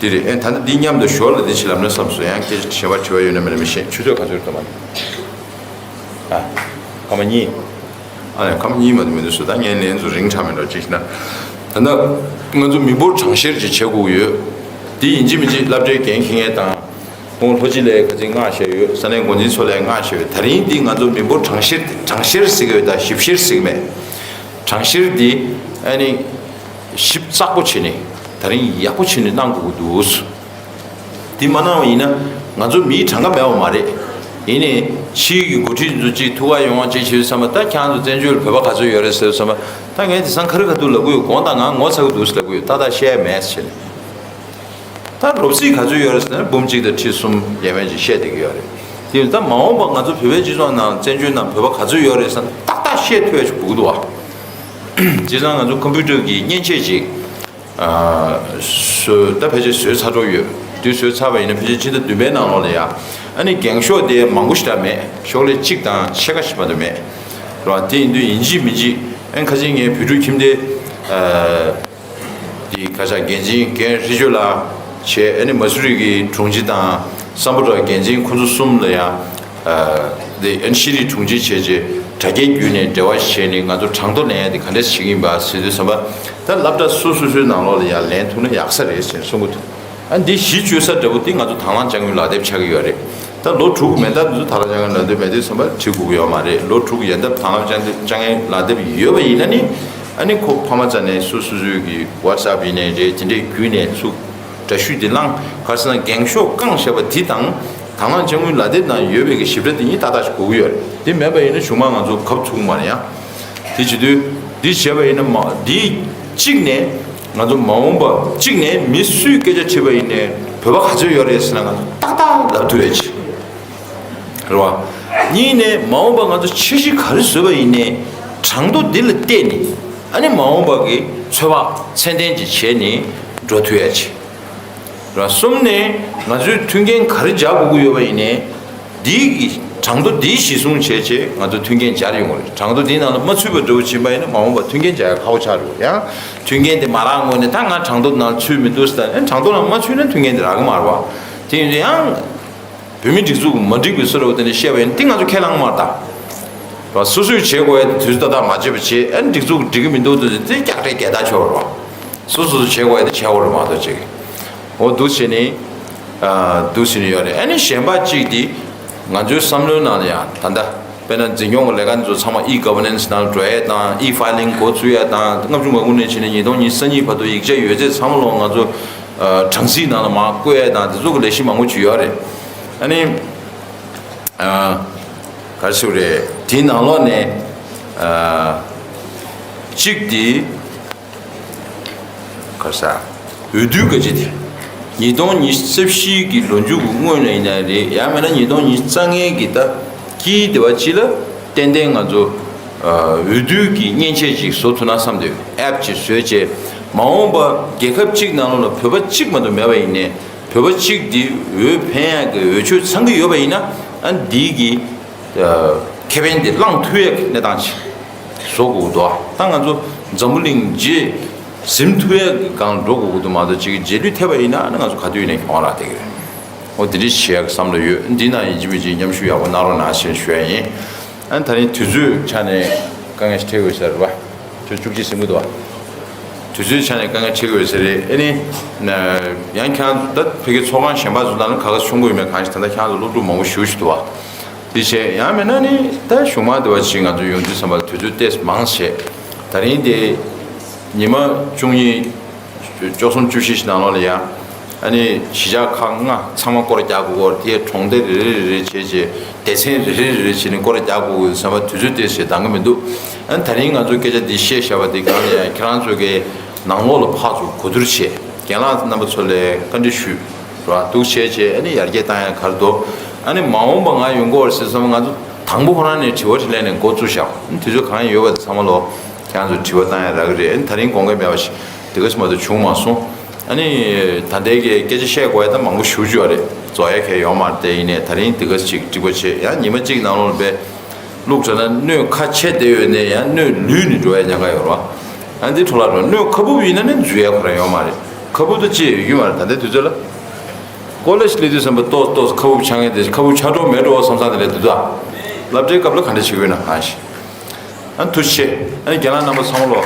བ། དེ་རེད། ཨེ་ད་ནི་འདི་མཉམ་དུ་ཞོར་ལ་འདི་བྱེད་ལབ་ན་བསམ་སོང་། ཡང་སྐད་ཆ་དྲི་བ་དྲི་བ་ཡོད་ན་མེད་ན་མི་ཤེས། ཆུ་ཚོད་ག་ཚོད་རེད་དམ། ཨ་སྐར་མ་གཉིས། ཨ་ནི་སྐར་མ་གཉིས་མ་གཏོགས་མི་འདུག་སོ། ད་ངས་ལན་ཚོ་རིང་དྲགས་མེད་འགྲོ་ཅིག་ན། ད་ལྟ་ང་ཚོ་མི་འབོར་གྲངས་བཤེར་ཅིག་བྱེད་དགོས་ཀྱི་ཡོད། དེ་ཡིན་གཅིག་མིན་གཅིག་སློབ་གྲྭའི་འགན་འཁྱེར་མཁན་དང་། ཁོང་ལྷོ་སྤྱི་ལ་ཁ་ཅིག་མངགས་བཞག་ཡོད། ས་གནས་འགོ་འཛིན་ཚོ་ལ་མངགས་བཞག་ཡོད། ད་རིང་འདི་ང་ཚོ་མི་འབོར་གྲངས་བཤེར་དེ། གྲངས་བཤེར་ཟེར་གྱི་ཡོད། ད་ཞིབ་བཤེར་ཟེར་གྱི་མེད། གྲངས་བཤེར་འདི་ཨ་ནི་ཞིབ་ཚགས་པོ་བྱས་ནས་ད་རིང་ཡག་པོ་བྱས་ནས་གནང་དགོས་ཀྱི་འདུག། དེ་མ་གནང་བ་ཡིན་ན་ང་ཚོ་མིའི་གྲངས་ཀ་མེད་པ་མ་རེད། ཡིན་ནའི་ཕྱིའི་གི་འགོ་ཁྲིད་ཚོ་ཅིག་ཐུགས་ཁག་ཡོང་བ་ཅིག་བྱེད་དུས་ཙམ་པ། ད་ཁྱེད་རང་ཚོ་བཙན་བྱོལ་བོད་པ་ག་ཚོད་ཡོད་རེད་ཟེར་དུས་ཙམ་པ། ད་ངས་དེང་སང་ཁ་རི་ཁ་ཐུག་ལབ་ཀྱི་ཡོད། དགོངས་དག་ང་ངོ་ཚ་གི་འདུག་ལབ་ཀྱི་ཡོད། ཏག་ཏག་བཤད་ཡ་མེད་ཟེར་ནས། ད་རོབ་རྩིས་ག་ཚོད་ཡོད་རེད་ཟེར་ན་འབུམ་གཅིག་དང་ཁྲི་གསུམ་ཡས་མས་ཅིག་བཤད་བསྡད་ཀྱི་ཡོད་རེད། དེ་ཡིན་ད་མ་འོངས་པ་ང་ཚོ་བོད་པའི་སྤྱི་ཚོགས་ནང་བཙན་བྱོལ་ནང་བོད་པ་ག་ཚོད་ཡོད་རེད་ཟེར་ན་ཏག་ཏག་བཤད་ཐུབ་ཡ་ཅིག་དགོས་ཀྱི་འདུག་བ། བྱས་ཙང་ང་ཚོ་ཀམ་པུ་ཊར་གྱི་མཉེན་ཆས་ཅིག་ཨ་བཟོས། ད་ཕལ་ཆེར་བཟོས་ཚར་འགྲོ་ཡོད། དེ་བཟོས་ཚར་བ་ཡིན་ན་ཕལ་ཆེར་ཕྱི་ཟླ་བདུན་པའི་ནང་ལོགས་ལ་ཡ། ཨ་ནི་འགེངས་ཤོག་དེ་མང་པོ་ཞེ་དྲག་མེད། ཤོག་ལྷེ་གཅིག་དང་ཕྱེད་ཀ་ཞིག་མ་གཏོགས་མེད་རེད་བ། དེ་ཡིན་དུས་ཡིན་གཅིག་མིན་གཅིག་ཨ་ནི་ཁ་ཅིག་ངའི་བོད་ཕྲུག་ཁྱིམ་སྡེ་ཨ་དེ་ཁ་ཤས་འགན་འཛིན་རྒན་ཧྲི་ཅོ་ལགས་བྱས། ཨ་ནི་མ་སུ་རི་གི་དྲུང་ཆེ་དང་སམ་བྷོ་ཊ་འགན་འཛིན་ཁོང་ཚོ་གསུམ་ལ་ཡང་ཨ་དེ་ཨ་ནི་ཤེས་རིག་དྲུང་ཆེ་བྱས་བྱས་དྲ་རྒྱའི་བརྒྱུད་ནས་འབྲེལ་བ་བྱས་ནས་ང་ཚོ་གྲངས་ཐོ་ལེན་ཡ་དེ་ག་འདྲས་བྱེད་ཀྱི་ཡིན་པ་ཟེར་དུས་ཙམ་པ། ད་སློབ་གྲྭ་སོ་སོ་སོའི་ནང་ལོགས་ལ་ཡང་ལེན་ཐུབ་ན་ཡག་ས་རེད་ཟེར་གསུང་གི་འདུག། ཨ་འདི་གཞི་བཅོལ་ས་འདྲ་པོ་འདི་ང་ཚོ་དང་བླངས་དཔྱ་དངུལ་ལག་དེབ་ཆགས་ཀྱི་ཡོད་རེད། ད་ལོ་དྲུག་མན་ད་འདི་ཚོ་དང་བླངས་དཔྱ་དངུལ་ལག་དེབ་མེད་དུས་ཙམ་པ་བྲིས་དགོས་ཀྱི་ཡོད་མ་རེད། ལོ་དྲུག་ཡན་འདབ་དང་བླངས་དཔྱ་དངུལ་ལག་དེབ་ཡོད་པ་ཡིན་ན་ནི། ཨ་ནི་ཁོ་ཕ་མ་རྩ་ནས་སོ་སོ་སོའི་གི་ཝ་ཊི་སབ་ཡིན་ནའི་རེད། དེ་འདྲའི་བརྒྱུད་ནས་ཚུར་འདྲ་བཤུས་དེ་བླངས། ག་རེ་ཟེར་ན་འགེངས་ཤོག་བཀང་བཞག་པ་དེ་དང་དང་བླངས་དཔྱ་དངུལ་ལག་དེབ་ནང་ཡོད་པའི་གི་ཞིབ་ཕྲ་དེ་གཉིས་ཏག་ཏག་དགོས་ཀྱི་ཡོད་རེད། དེ་མེད་པ་ཡིན་ན་གཞུག་མ་ང་ཚོ་གབ་ཚུགས་མ་རེད་ཡ། དེ་བྱེད་དུས་འདི་བྱས་པ་ཡིན་ན་མ་འདི་གཅིག་ནས་ང་ཚོ་མ་འོངས་པ་གཅིག་ནས་མི་སུས་སྐད་ཆ་དྲིས་པ་ཡིན་ནའི་བོད་པ་ག་ཚོད་ཡོད་རེད་ཟེར་ན་ང་ཚོ་ཏག་ཏག་ལབ་ཐུབ་ཡ་ཅིག་རེད་བ། གཉིས་ནས་མ་འོངས་པ་ང་ཚོ་འཆར་གཞི་ག་རེ་བཟོས་པ་ཡིན་ནའི་གྲངས་ཐོ་འདི་ལ་བལྟས་ནས་ཨ་ནི་མ་འོངས་པ་གི་ཚོད་དཔག་ཚད་ལྡན་ཅིག་བྱས་ནས་འགྲོ་ཐུབ་ཡ་ཅིག་རེད་བ། གསུམ་ནས་ང་ཚོས་མཐུན་རྐྱེན་ག་རེ་སྦྱར་དགོས་ཀྱི་ཡོད་པ་ཡིན་ནའི། འདི་གི་གྲངས་ཐོ་འདི་གཞི་བཟུང་བྱས་བྱས་ང་ཚོ་མཐུན་རྐྱེན་སྦྱར་ཡོང་གི་རེད། གྲངས་ཐོ་འདི་ནང་ལ་མ་ཚུད་པ་འདྲ་བོ་ཕྱིན་པ་ཡིན་ན་མ་འོངས་པར་མཐུན་རྐྱེན་སྦྱར་ཡག་ཁག་པོ་ཆགས་འགྲོ་གི་རེད། ཡང་མཐུན་རྐྱེན་དེ་མ་རག་སྔོན་ནས་ད་ང་གྲངས་ཐོ་ནང་ཚུད་མི་འདུག་ཟེར་ད་ནས་གྲངས་ཐོ་ནང་མ་ཚུད་ན་མཐུན་རྐྱེན་དེ་རག་གི་མ་རེད་བ། དེ་ཡིན་དུས་ཡང་བོད་མིའི་སྒྲིག་འཛུགས་མ་འགྲིག་པའི་བཟོ་འདྲ་བོ་དེ་འདྲ་བཤད་པ་ཡིན་ན་དེ་ང་ཚོ་ཁས་བླངས་མ་རེད་ད། བ་སོ་སོས་བྱེད་དགོས་ཡ་དེ་དུས་ཚོད་ཏག་ཏག་མ་བྱས་པ་བྱས། ཨ་ནི་སྒྲིག་འཛུགས་འགྲིག་གི་མི་འདུག་དུས་དེ་སྐྱག་ཏྲའི་རྒྱལ་དར་ཆོག་རེད་བ། སོ་སོ་སོ་བྱེད་དགོས་ཡ་དེ་བྱེད་དགོས་རེད་མ་གཏོགས་ཅིག་འོ་འདུག་བྱས་ནས། ཨ་འདུག་བྱས་ནས་ཡོད་རེད། ཨ་ནི་གཞན་པ་གཅིག་དེ་ང་ཚོའི་བསམ་བློའི་ནང་ལ་ཡང་ད་ལྟ་དཔེར་ན་འཛིན་སྐྱོང་གི་ལས་ཀ་འདི་ཚོ་ཚང་མ་ཨི་གྷ་ཝར་ནན་སི་ནང་ལ་འགྲོ་ཡས་དང་ཨི་ཕའི་ལིང་འགོ་བཙུགས་ཡས་དང་ལྔ་བཅུ་ང་དགུ་ནས་བྱས་ནས་ཉིས་སྟོང་ཉི་ཤུ་རྩ་གཉིས་བར་དུ་ཡིག་ཆ་ཡོད་ཚད་ཚང་མ་ལོག་ང་ཚོ་གྲངས་གཟིགས་ནང་ལ་མར་བཀོད་ཡས་དང་དེ་ཚོ་གི་ལས་གཞི་མང་པོ་ཅིག་ཡོད་རེད། ཨ་ནི་ཨ་ག་རེ་ཟེར་དགོས་རེད། དེའི་ནང་ལོགས་ནས་ཨ་གཅིག་དེ། ག་ས། འོས་བསྡུ་ག་ཅི་དེ། ཉིས་སྟོང་ཉི་ཤུ་རྩ་བཞི་གི་ལོ་མཇུག་གི་སྔོན་ལ་ཡིན་ན་རེད། ཡང་མིན་ན་ཉིས་སྟོང་ཉི་ཤུ་རྩ་ལྔའི་གི་ད་དཀྱིལ་དེ་བ་ཅིག་ལ་ཏན་ཏན་ང་ཚོ་ཨ་འོས་བསྡུ་གི་མཉེན་ཆས་ཅིག་བཟོ་ཐུབ་ན་བསམ་སྟེ་ཨེབ་ཅིག་བཟོས་བྱས། མ་འོངས་པ་རྒྱལ་ཁབ་གཅིག་ནང་ལོགས་ལ་བོད་པ་གཅིག་མ་གཏོགས་མེད་པ་ཡིན་ནའི་བོད་པ་གཅིག་དེ་འོས་འཕེན་ཡག་གི་འོས་ཆོས་ཚང་གི་ཡོད་པ་ཡིན་ན། ཨ་འདི་གི་ཁེ་ཕན་དེ་བླངས་ཐུབ་ཡག་གི་གནས་སྟངས་ཅིག་བཟོ་དགོས་འདུག་ད་ང་ཚོ་འཛམ་བུ་གླིང་རྗེས་ཟིན་ཐུབ་ཡག་གི་སྒང་འགྲོ་དགོས་ཀྱི་འདུག་མ་གཏོགས་ཅིག་རྗེས་ལུས་ཐེབས་པ་ཡིན་ན་ཨ་ནི་ང་ཚོ་ག་དུས་ཡིན་ནའི་གྱོང་རག་བསྡད་ཀྱི་རེད། འོ་དེ་འདྲ་བྱེད་ཡག་བསམ་བློ་ཡོད། འདི་ན་ཡིན་གཅིག་མིན་གཅིག་མཉམ་ཞུགས་ཡག་པོ་གནང་རོགས་གནང་ཞེས་ཞུ་ཡ་ཡིན། ཨ་ནི་ད་རིང་དུས་ཚོད་ཆ་ནས་དཀའ་ངལ་ཞིག་འཕྲད་ཡོད་ས་རེད་བ། དུས་བཅུ་གཅིག་ཟིན་གྱི་འདུག་བ། དུས་ཚོད་ཆ་ནས་དཀའ་ངལ་འཕྲད་ཀྱི་ཡོད་ས་རེད། ཨ་ནི་ཡང་ཁྱེད་རང་ད་ཕ་གི་ཚོགས་ཁང་གཞན་པ་ཚོ་དང་ནི་ག་ག་བྱུང་གི་ཡོད་མེད་གང་ཞིག་ད་ལྟ་ཁྱེད་རང་ཚོ་སློབ་ཕྲུག་མང་པོ་ཞེ་པོ་ཞིག་འདུག་བ། དེ་བྱས་ཡང་མིན་ན་ནི་ད་གཞུག་མ་དེ་བ་ཅིག་ང་ཚོ་ཡོང་དུས་ཙམ་པ་ལ་དུས་ཚོད་ཏོག་ཙམ་མང་བྱས། ད་རིང་དེ་ཉི་མ་བཅུ་གཉིས། བཅུ་གསུམ་བཅུ་བཞི་ཞིག་ནང་ལོགས་ལ་ཡང་། ཨ་ནི་གཞིས་ཆགས་ཁག་ལྔ་ཚང་མ་སྐོར་རྒྱག་དགོས་སྐོར་དེ་གྲོང་སྡེ་རེ་རེ་རེ་རེ་བྱས་བྱས་སྡེ་ཚན་རེ་རེ་རེ་རེ་བྱས་ནས་སྐོར་རྒྱག་དགོས་ཟེར་བ་དུས་ཚོད་དེ་ཞེ་འདང་གི་མི་འདུག་ཨ་ནི་ད་རིང་ང་ཚོ་སྐད་ཆ་འདི་བཤད་བཞག་པ་འདི་གང་ལ་ཡང་ཁྱེད་རང་ཚོ་གི་ནང་ལོགས་ལ་ཕར་ཚུར་གོ་བསྡུར་བྱས་རྒན་ལགས་རྣམ་པ་ཚོ་ལ་བཀའ་འདྲི་ཞུས་ར་འདུག་བྱས་བྱས་ཨ་ནི་ཡར་རྒྱས་བཏང་ཡ་ག་རེ་འདུག་ཨ་ནི་མ་འོངས་པ་ང་ཡོང་གི་ཡོད་རེད་ཟེར་བསམ་ང་ཚོ་དང་པོ་ཁོ་རང་ནས་དྲི་བ་དྲིས་ལན་ནས་འགོ་བཙུགས་བཞག་ཨ་ནི་དུས་ཚོད་གང་ཡོད་པ་དེ་ཚང་མ་ལོ་ཁྱེད་རང་ཚོ་དྲི་བ་བཏང་ཡ་རག་གི་རེད། ཨ་ནི་ད་རིང་དགོངས་འགལ་མེད་པ་ཞིག་དེ་ག་ཞིག་མ་གཏོགས་བྱུང་མ་སོང་། ཨ་ནི་ད་ལྟའི་གི་སྐད་ཆ་བཤད་དགོས་ཡ་ད་མང་པོ་ཞེ་པོ་ཅིག་ཡོད་རེད། རྫོགས་ཡ་གང་ཡང་ཡོད་མ་རེད་དེ། ཡིན་ནའི་ད་རིང་དེ་ག་ཞིག་འགྲིག་པ་བྱས་ཡང་ཉི་མ་གཅིག་ནང་ལོགས་ལ་དཔེ་བླུགས་དྲགས་ན་སྣོད་ཁ་ཕྱེ་བསྡད་ཡོད་ནའི་ཡང་སྣོད་ལུད་ནས་འགྲོ་ཡ་ཉེན་ཁ་ཡོད་རེད་བ། ཨ་འདི་འཕྲོ་བརླག་འགྲོ། སྣོད་ཁ་སྦུབ་ཡིན་ན་ནི་འཛུལ་ཡ་ཁོ་རང་ཡོད་མ་རེད། ཁ་སྦུབ་ཏུ་ཅི་ཡོད་རྒྱུ་མ་རེད། ད་ལྟའི་དུས་ཚོད་ལ་ཀོ་ལེ་ཇི་སླེབས་དུས་ཙམ་པ་ཏོག་ཏོག་ཁ་སྦུབ་ཆག་མཁན་དེ་ཁ་སྦུབ་ཆག་འགྲོ་མེད་འགྲོ་བསམ་བསམ་དེ་ལས་འདུག་ད། སློབ་གྲྭའི་སྐབས་ལ་ག་འདྲ་བྱེད་ཀྱི་ཡོད་ན་གང་ཞིག་ཨ་ཐུགས་རྗེ་ཆེ། ཨ་རྒན་ལགས་རྣམ་པ་ཚང་མ་ལོ།